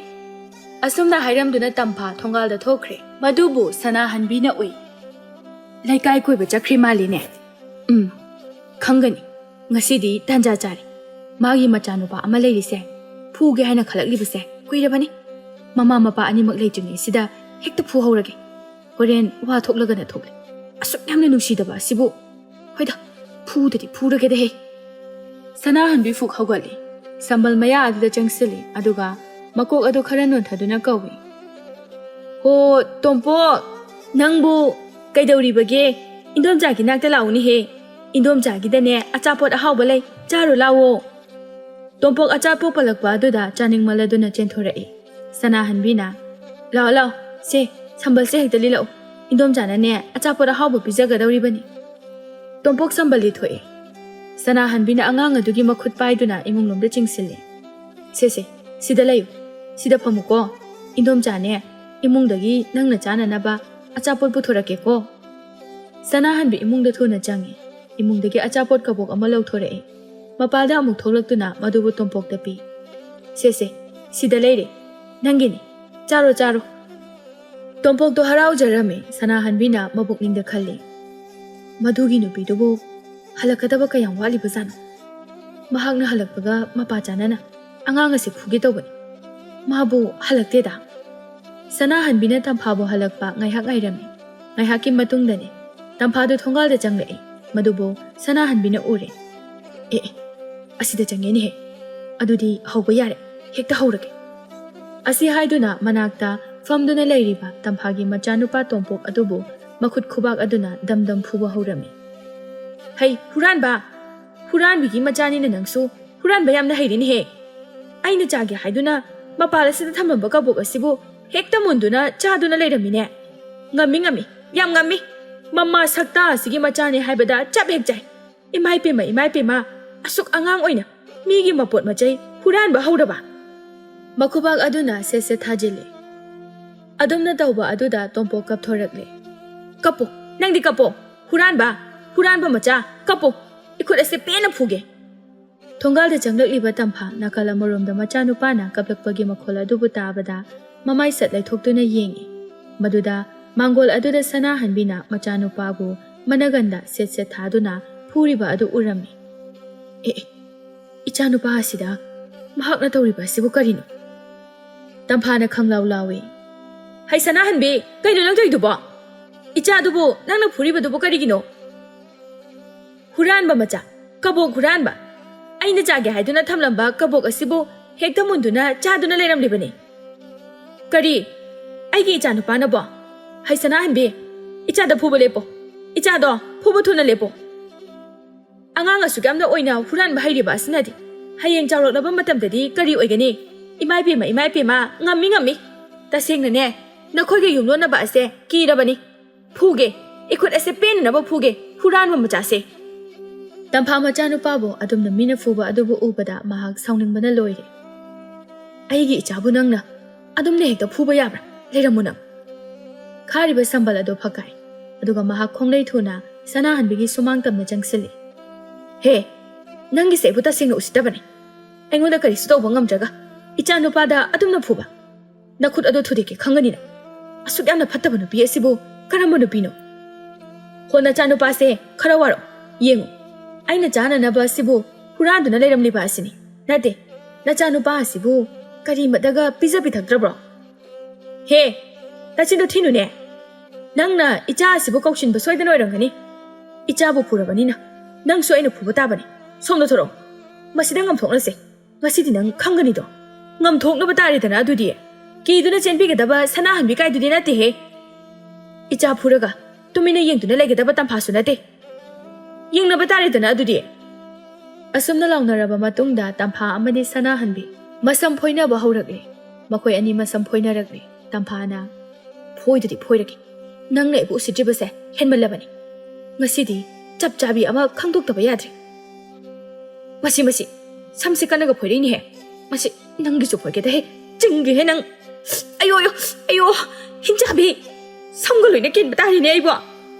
ꯑꯁꯨꯝꯅ ꯍꯥꯏꯔꯝꯗꯨꯅ ꯇꯝꯐꯥ ꯊꯣꯡꯒꯥꯜꯗ ꯊꯣꯛꯈ꯭ꯔꯦ꯫ ꯃꯗꯨꯕꯨ ꯁꯅꯥꯍꯟꯕꯤꯅ ꯎꯏ꯫ "ꯂꯩꯀꯥꯏ ꯀꯣꯏꯕ ꯆꯠꯈ꯭ꯔꯤ ꯃꯥꯜꯂꯤꯅꯦ꯫ ꯎꯝ, ꯈꯪꯒꯅꯤ꯫ ꯉꯁꯤꯗꯤ ꯇꯥꯟꯖꯥ ꯆꯥꯔꯦ꯫ ꯃꯥꯒꯤ ꯃꯆꯥꯅꯨꯄꯥ ꯑꯃ ꯂꯩꯔꯤꯁꯦ ꯐꯨꯒꯦ ꯍꯥꯏꯅ ꯈꯜꯂꯛꯂꯤꯕꯁꯦ ꯀꯨꯏꯔꯕꯅꯤ꯫ ꯃꯃꯥ ꯃꯄꯥ ꯑꯅꯤꯃꯛ ꯂꯩꯇ꯭ꯔꯤꯉꯩꯁꯤꯗ ꯍꯦꯛꯇ ꯐꯨꯍꯧꯔꯒꯦ꯫ ꯍꯣꯔꯦꯟ ꯋꯥ ꯊꯣꯛꯂꯒꯅ ꯊꯣꯛꯂꯦ꯫ ꯑꯁꯨꯛ ꯌꯥꯝꯅ ꯅꯨꯡꯁꯤꯗꯕ ꯑꯁꯤꯕꯨ꯫ ꯍꯣꯏꯗ, ꯐꯨꯗꯗꯤ ꯐꯨꯔꯒꯦꯗꯍꯦ꯫" ꯁꯅꯥꯍꯟꯕꯤ ꯐꯨꯛ ꯍꯧꯒꯠꯂꯤ꯫ ꯁꯝꯕꯜ ꯃꯌꯥ ꯑꯗꯨꯗ ꯆꯪꯁꯤꯜꯂꯤ, ꯑꯗꯨꯒ ꯃꯀꯣꯛ ꯑꯗꯨ ꯈꯔ ꯅꯣꯟꯊꯗꯨꯅ ꯀꯧꯏ, "ꯍꯣ, ꯇꯣꯝꯄꯣꯛ, ꯅꯪꯕꯨ ꯀꯩꯗꯧꯔꯤꯕꯒꯦ? ꯏꯟꯗꯣꯝꯆꯥꯒꯤ ꯅꯥꯛꯇ ꯂꯥꯛꯎꯅꯦꯍꯦ꯫ ꯏꯟꯗꯣꯝꯆꯥꯒꯤꯗꯅꯦ ꯑꯆꯥꯄꯣꯠ ꯑꯍꯥꯎꯕ ꯂꯩ, ꯆꯥꯔꯨ ꯂꯥꯎꯋꯣ꯫" ꯇꯣꯝꯄꯣꯛ ꯑꯆꯥꯄꯣꯠ ꯄꯜꯂꯛꯄ ꯑꯗꯨꯗ ꯆꯥꯅꯤꯡꯃꯜꯂꯗꯨꯅ ꯆꯦꯟꯊꯣꯔꯛꯏ꯫ ꯁꯅꯥꯍꯟꯕꯤꯅ, "ꯂꯥꯛꯑꯣ, ꯂꯥꯛꯑꯣ, ꯁꯦ, ꯁꯝꯕꯜꯁꯦ ꯍꯦꯛꯇ ꯂꯤꯜꯂꯛꯎ꯫ ꯏꯟꯗꯣꯝꯆꯥꯅꯅꯦ ꯑꯆꯥꯄꯣꯠ ꯑꯍꯥꯎꯕ ꯄꯤꯖꯒꯗꯧꯔꯤꯕꯅꯤ꯫" ꯇꯣꯝꯄꯣꯛ ꯁꯝꯕꯜ ꯂꯤꯊꯣꯛꯑꯦ꯫ ꯁꯅꯥꯍꯟꯕꯤꯅ ꯑꯉꯥꯡ ꯑꯗꯨꯒꯤ ꯃꯈꯨꯠ ꯄꯥꯏꯗꯨꯅ ꯏꯃꯨꯡꯂꯣꯝꯗ ꯆꯤꯡꯁꯤꯜꯂꯦ꯫ "ꯁꯦ, ꯁꯦ, ꯁꯤꯗ ꯂꯩꯌꯨ꯫ ꯁꯤꯗ ꯐꯝꯃꯨꯀꯣ꯫ ꯏꯟꯗꯣꯝꯆꯥꯅꯦ, ꯏꯃꯨꯡꯗꯒꯤ ꯅꯪꯅ ꯆꯥꯅꯅꯕ ꯑꯆꯥꯄꯣꯠ ꯄꯨꯊꯣꯔꯛꯀꯦꯀꯣ꯫" ꯁꯅꯥꯍꯟꯕꯤ ꯏꯃꯨꯡꯗ ꯊꯨꯅ ꯆꯪꯉꯤ꯫ ꯏꯃꯨꯡꯗꯒꯤ ꯑꯆꯥꯄꯣꯠ ꯀꯕꯣꯛ ꯑꯃ ꯂꯧꯊꯣꯔꯛꯏ꯫ ꯃꯄꯥꯜꯗ ꯑꯃꯨꯛ ꯊꯣꯛꯂꯛꯇꯨꯅ ꯃꯗꯨꯕꯨ ꯇꯣꯝꯄꯣꯛꯇ ꯄꯤ꯫ "ꯁꯦ, ꯁꯦ, ꯁꯤꯗ ꯂꯩꯔꯦ꯫ ꯅꯪꯒꯤꯅꯤ꯫ ꯆꯥꯔꯣ, ꯆꯥꯔꯣ꯫" ꯇꯣꯝꯄꯣꯛꯇꯣ ꯍꯔꯥꯎꯖꯔꯝꯃꯤ꯫ ꯁꯅꯥꯍꯟꯕꯤꯅ ꯃꯕꯨꯛꯅꯤꯡꯗ ꯈꯜꯂꯤ, "ꯃꯗꯨꯒꯤ ꯅꯨꯄꯤꯗꯨꯕꯨ ꯍꯜꯂꯛꯀꯗꯕ ꯀꯌꯥꯝ ꯋꯥꯠꯂꯤꯕꯖꯥꯠꯅꯣ? ꯃꯍꯥꯛꯅ ꯍꯜꯂꯛꯄꯒ ꯃꯄꯥ ꯆꯥꯅꯅ ꯑꯉꯥꯡ ꯑꯁꯤ ꯐꯨꯒꯦ ꯇꯧꯕꯅꯤ꯫" "ꯃꯥꯕꯨ ꯍꯜꯂꯛꯇꯦꯗ?" ꯁꯅꯥꯍꯟꯕꯤꯅ ꯇꯝꯐꯥꯕꯨ ꯍꯜꯂꯛꯄ ꯉꯥꯏꯍꯥꯛ ꯉꯥꯏꯔꯝꯃꯤ꯫ ꯉꯥꯏꯍꯥꯛꯀꯤ ꯃꯇꯨꯡꯗꯅꯤ ꯇꯝꯐꯥꯗꯨ ꯊꯣꯡꯒꯥꯜꯗ ꯆꯪꯂꯛꯏ꯫ ꯃꯗꯨꯕꯨ ꯁꯅꯥꯍꯟꯕꯤꯅ ꯎꯔꯦ꯫ "ꯑꯦ, ꯑꯦ, ꯑꯁꯤꯗ ꯆꯪꯉꯦꯅꯦꯍꯦ꯫ ꯑꯗꯨꯗꯤ ꯍꯧꯕ ꯌꯥꯔꯦ꯫ ꯍꯦꯛꯇ ꯍꯧꯔꯒꯦ꯫" ꯑꯁꯤ ꯍꯥꯏꯗꯨꯅ ꯃꯅꯥꯛꯇ ꯐꯝꯗꯨꯅ ꯂꯩꯔꯤꯕ ꯇꯝꯐꯥꯒꯤ ꯃꯆꯥꯅꯨꯄꯥ ꯇꯣꯝꯄꯣꯛ ꯑꯗꯨꯕꯨ ꯃꯈꯨꯠ ꯈꯨꯕꯥꯛ ꯑꯗꯨꯅ ꯗꯝ ꯗꯝ ꯐꯨꯕ ꯍꯧꯔꯝꯃꯤ꯫ "ꯍꯩ, ꯍꯨꯔꯥꯟꯕ! ꯍꯨꯔꯥꯟꯕꯤꯒꯤ ꯃꯆꯥꯅꯤꯅ ꯅꯪꯁꯨ꯫ ꯍꯨꯔꯥꯟꯕ ꯌꯥꯝꯅ ꯍꯩꯔꯦꯅꯦꯍꯦ꯫ ꯑꯩꯅ ꯆꯥꯒꯦ ꯍꯥꯏꯗꯨꯅ ꯃꯄꯥꯜ ꯑꯁꯤꯗ ꯊꯝꯂꯝꯕ ꯀꯕꯣꯛ ꯑꯁꯤꯕꯨ ꯍꯦꯛꯇ ꯃꯨꯟꯗꯨꯅ ꯆꯥꯗꯨꯅ ꯂꯩꯔꯝꯃꯤꯅꯦ꯫ ꯉꯝꯃꯤ, ꯉꯝꯃꯤ, ꯌꯥꯝ ꯉꯝꯃꯤ꯫ ꯃꯃꯥ ꯁꯛꯇꯥ ꯑꯁꯤꯒꯤ ꯃꯆꯥꯅꯤ ꯍꯥꯏꯕꯗ ꯆꯞ ꯍꯦꯛ ꯆꯥꯏ꯫ ꯏꯃꯥꯏ ꯄꯦꯝꯃ, ꯏꯃꯥꯏ ꯄꯦꯝꯃ, ꯑꯁꯨꯛ ꯑꯉꯥꯡ ꯑꯣꯏꯅ ꯃꯤꯒꯤ ꯃꯄꯣꯠ ꯃꯆꯩ ꯍꯨꯔꯥꯟꯕ ꯍꯧꯔꯕ?" ꯃꯈꯨꯕꯥꯛ ꯑꯗꯨꯅ ꯁꯦꯠ ꯁꯦꯠ ꯊꯥꯖꯤꯜꯂꯤ꯫ ꯑꯗꯨꯝꯅ ꯇꯧꯕ ꯑꯗꯨꯗ ꯇꯣꯝꯄꯣꯛ ꯀꯞꯊꯣꯔꯛꯂꯦ꯫ "ꯀꯞꯄꯣ, ꯅꯪꯗꯤ ꯀꯞꯄꯣ꯫ ꯍꯨꯔꯥꯟꯕ, ꯍꯨꯔꯥꯟꯕ ꯃꯆꯥ, ꯀꯞꯄꯣ꯫ ꯏꯈꯨꯠ ꯑꯁꯦ ꯄꯦꯟꯅ ꯐꯨꯒꯦ꯫" ꯊꯣꯡꯒꯥꯜꯗ ꯆꯪꯂꯛꯂꯤꯕ ꯇꯝꯐꯥ ꯅꯥꯀꯜ ꯑꯃꯔꯣꯝꯗ ꯃꯆꯥꯅꯨꯄꯥꯅ ꯀꯞꯂꯛꯄꯒꯤ ꯃꯈꯣꯜ ꯑꯗꯨꯕꯨ ꯇꯥꯕꯗ ꯃꯃꯥꯏ ꯁꯠ ꯂꯩꯊꯣꯛꯇꯨꯅ ꯌꯦꯡꯉꯤ꯫ ꯃꯗꯨꯗ ꯃꯥꯡꯒꯣꯜ ꯑꯗꯨꯗ ꯁꯅꯥꯍꯟꯕꯤꯅ ꯃꯆꯥꯅꯨꯄꯥꯕꯨ ꯃꯅꯒꯟꯗ ꯁꯦꯠ ꯁꯦꯠ ꯊꯥꯗꯨꯅ ꯐꯨꯔꯤꯕ ꯑꯗꯨ ꯎꯔꯝꯃꯤ꯫ "ꯑꯦ, ꯑꯦ, ꯏꯆꯥꯅꯨꯄꯥ ꯑꯁꯤꯗ ꯃꯍꯥꯛꯅ ꯇꯧꯔꯤꯕ ꯑꯁꯤꯕꯨ ꯀꯔꯤꯅꯣ?" ꯇꯝꯐꯥꯅ ꯈꯪꯂꯥꯎ ꯂꯥꯎꯏ꯫ "ꯍꯩ ꯁꯅꯥꯍꯟꯕꯤ, ꯀꯩꯅꯣ ꯅꯪ ꯇꯧꯔꯤꯗꯨꯕꯣ? ꯏꯆꯥꯗꯨꯕꯨ ꯅꯪꯅ ꯐꯨꯔꯤꯕꯗꯨꯕꯨ ꯀꯔꯤꯒꯤꯅꯣ? ꯍꯨꯔꯥꯟꯕ ꯃꯆꯥ, ꯀꯕꯣꯛ ꯍꯨꯔꯥꯟꯕ! ꯑꯩꯅ ꯆꯥꯒꯦ ꯍꯥꯏꯗꯨꯅ ꯊꯝꯂꯝꯕ ꯀꯕꯣꯛ ꯑꯁꯤꯕꯨ ꯍꯦꯛꯇ ꯃꯨꯟꯗꯨꯅ ꯆꯥꯗꯨꯅ ꯂꯩꯔꯝꯂꯤꯕꯅꯤ꯫" "ꯀꯔꯤ? ꯑꯩꯒꯤ ꯏꯆꯥꯅꯨꯄꯥꯅꯕꯣ? ꯍꯩ ꯁꯅꯥꯍꯟꯕꯤ, ꯏꯆꯥꯗ ꯐꯨꯕ ꯂꯦꯞꯄꯣ꯫ ꯏꯆꯥꯗꯣ ꯐꯨꯕ ꯊꯨꯅ ꯂꯦꯞꯄꯣ꯫ ꯑꯉꯥꯡ ꯑꯁꯨꯛ ꯌꯥꯝꯅ ꯑꯣꯏꯅ ꯍꯨꯔꯥꯟꯕ ꯍꯩꯔꯤꯕ ꯑꯁꯤꯅꯗꯤ ꯍꯌꯦꯡ ꯆꯥꯎꯔꯛꯂꯕ ꯃꯇꯝꯗꯗꯤ ꯀꯔꯤ ꯑꯣꯏꯒꯅꯤ? ꯏꯃꯥ ꯏꯄꯦꯝꯃ, ꯏꯃꯥ ꯏꯄꯦꯝꯃ, ꯉꯝꯃꯤ, ꯉꯝꯃꯤ꯫ ꯇꯁꯦꯡꯅꯅꯦ, ꯅꯈꯣꯏꯒ ꯌꯨꯝꯂꯣꯟꯅꯕ ꯑꯁꯦ ꯀꯤꯔꯕꯅꯤ꯫ ꯐꯨꯒꯦ, ꯏꯈꯨꯠ ꯑꯁꯦ ꯄꯦꯟꯅꯅꯕ ꯐꯨꯒꯦ, ꯍꯨꯔꯥꯟꯕ ꯃꯆꯥꯁꯦ꯫" ꯇꯝꯐꯥ ꯃꯆꯥꯅꯨꯄꯥꯕꯨ ꯑꯗꯨꯝꯅ ꯃꯤꯅ ꯐꯨꯕ ꯑꯗꯨꯕꯨ ꯎꯕꯗ ꯃꯍꯥꯛ ꯁꯥꯎꯅꯤꯡꯕꯅ ꯂꯣꯏꯔꯦ꯫ "ꯑꯩꯒꯤ ꯏꯆꯥꯕꯨ ꯅꯪꯅ ꯑꯗꯨꯝꯅ ꯍꯦꯛꯇ ꯐꯨꯕ ꯌꯥꯕ꯭ꯔꯥ? ꯂꯩꯔꯝꯃꯨ ꯅꯪ꯫" ꯈꯥꯔꯤꯕ ꯁꯝꯕꯜ ꯑꯗꯨ ꯐꯛꯀꯥꯏ꯫ ꯑꯗꯨꯒ ꯃꯍꯥꯛ ꯈꯣꯡꯂꯩ ꯊꯨꯅ ꯁꯅꯥꯍꯟꯕꯤꯒꯤ ꯁꯨꯃꯥꯡ ꯇꯝꯅ ꯆꯪꯁꯤꯜꯂꯤ꯫ "ꯍꯦ, ꯅꯪꯒꯤꯁꯦ ꯑꯩꯕꯨ ꯇꯁꯦꯡꯅ ꯎꯁꯤꯠꯇꯕꯅꯤ꯫ ꯑꯩꯉꯣꯟꯗ ꯀꯔꯤꯁꯨ ꯇꯧꯕ ꯉꯝꯗ꯭ꯔꯒ ꯏꯆꯥ ꯅꯨꯄꯥꯗ ꯑꯗꯨꯝꯅ ꯐꯨꯕ? ꯅꯈꯨꯠ ꯑꯗꯨ ꯊꯨꯗꯦꯛꯀꯦ ꯈꯪꯒꯅꯤ ꯅꯪ꯫ ꯑꯁꯨꯛ ꯌꯥꯝꯅ ꯐꯠꯇꯕ ꯅꯨꯄꯤ ꯑꯁꯤꯕꯨ ꯀꯔꯝꯕ ꯅꯨꯄꯤꯅꯣ? ꯍꯣ, ꯅꯆꯥ ꯅꯨꯄꯥꯁꯦ ꯈꯔ ꯋꯥꯔꯣ꯫ ꯌꯦꯡꯉꯨ, ꯑꯩꯅ ꯆꯥꯅꯅꯕ ꯑꯁꯤꯕꯨ ꯍꯨꯔꯥꯟꯗꯨꯅ ꯂꯩꯔꯝꯂꯤꯕ ꯑꯁꯤꯅꯤ꯫ ꯅꯠꯇꯦ, ꯅꯆꯥ ꯅꯨꯄꯥ ꯑꯁꯤꯕꯨ ꯀꯔꯤꯃꯠꯇꯒ ꯄꯤꯖ ꯄꯤꯊꯛꯇ꯭ꯔꯕ꯭ꯔꯣ? ꯍꯦ, ꯅꯆꯤꯟꯗꯣ ꯊꯤꯅꯨꯅꯦ꯫ ꯅꯪꯅ ꯏꯆꯥ ꯑꯁꯤꯕꯨ ꯀꯧꯁꯤꯟꯕ ꯁꯣꯏꯗꯅ ꯑꯣꯏꯔꯝꯒꯅꯤ꯫ ꯏꯆꯥꯕꯨ ꯐꯨꯔꯕꯅꯤꯅ ꯅꯪꯁꯨ ꯑꯩꯅ ꯐꯨꯕ ꯇꯥꯕꯅꯤ꯫ ꯁꯣꯝꯗ ꯊꯣꯔꯛꯑꯣ꯫ ꯃꯁꯤꯗ ꯉꯝꯊꯣꯛꯅꯁꯦ꯫ ꯉꯁꯤꯗꯤ ꯅꯪ ꯈꯪꯒꯅꯤꯗꯣ꯫ ꯉꯝꯊꯣꯛꯅꯕ ꯇꯥꯔꯦꯗꯅ ꯑꯗꯨꯗꯤ꯫ ꯀꯤꯗꯨꯅ ꯆꯦꯟꯕꯤꯒꯗꯕ ꯁꯅꯥꯍꯟꯕꯤ ꯀꯥꯏꯗꯨꯗꯤ ꯅꯠꯇꯦꯍꯦ꯫ ꯏꯆꯥ ꯐꯨꯔꯒ ꯇꯨꯃꯤꯟꯅ ꯌꯦꯡꯗꯨꯅ ꯂꯩꯒꯗꯕ ꯇꯝꯐꯥꯁꯨ ꯅꯠꯇꯦ꯫ ꯌꯦꯡꯅꯕ ꯇꯥꯔꯦꯗꯅ ꯑꯗꯨꯗꯤ꯫ ꯑꯁꯨꯝꯅ ꯂꯥꯎꯅꯔꯕ ꯃꯇꯨꯡꯗ ꯇꯝꯐꯥ ꯑꯃꯗꯤ ꯁꯅꯥꯍꯟꯕꯤ ꯃꯁꯝ ꯐꯣꯏꯅꯕ ꯍꯧꯔꯛꯂꯦ꯫ ꯃꯈꯣꯏ ꯑꯅꯤ ꯃꯁꯝ ꯐꯣꯏꯅꯔꯛꯂꯦ꯫ ꯇꯝꯐꯥꯅ, "ꯐꯣꯏꯗꯨꯗꯤ ꯐꯣꯏꯔꯒꯦ꯫ ꯅꯪꯅ ꯑꯩꯕꯨ ꯎꯁꯤꯠꯇ꯭ꯔꯤꯕꯁꯦ ꯍꯦꯟꯃꯜꯂꯕꯅꯤ꯫ ꯉꯁꯤꯗꯤ ꯆꯞ ꯆꯥꯕꯤ ꯑꯃ ꯈꯪꯗꯣꯛꯇꯕ ꯌꯥꯗ꯭ꯔꯦ꯫ ꯃꯁꯤ, ꯃꯁꯤ, ꯁꯝꯁꯦ ꯀꯟꯅꯒ ꯐꯣꯏꯔꯛꯏꯅꯦꯍꯦ꯫ ꯃꯁꯤ ꯅꯪꯒꯤꯁꯨ ꯐꯣꯏꯒꯦꯗꯍꯦ꯫ ꯆꯤꯡꯒꯦꯍꯦ ꯅꯪ꯫ ꯑꯌꯣ, ꯑꯌꯣ, ꯑꯌꯣ, ꯍꯤꯟꯆꯥꯕꯤ, ꯁꯝꯒ ꯂꯣꯏꯅ ꯀꯦꯟꯕ ꯇꯥꯔꯦꯅꯦ ꯑꯩꯕꯣ꯫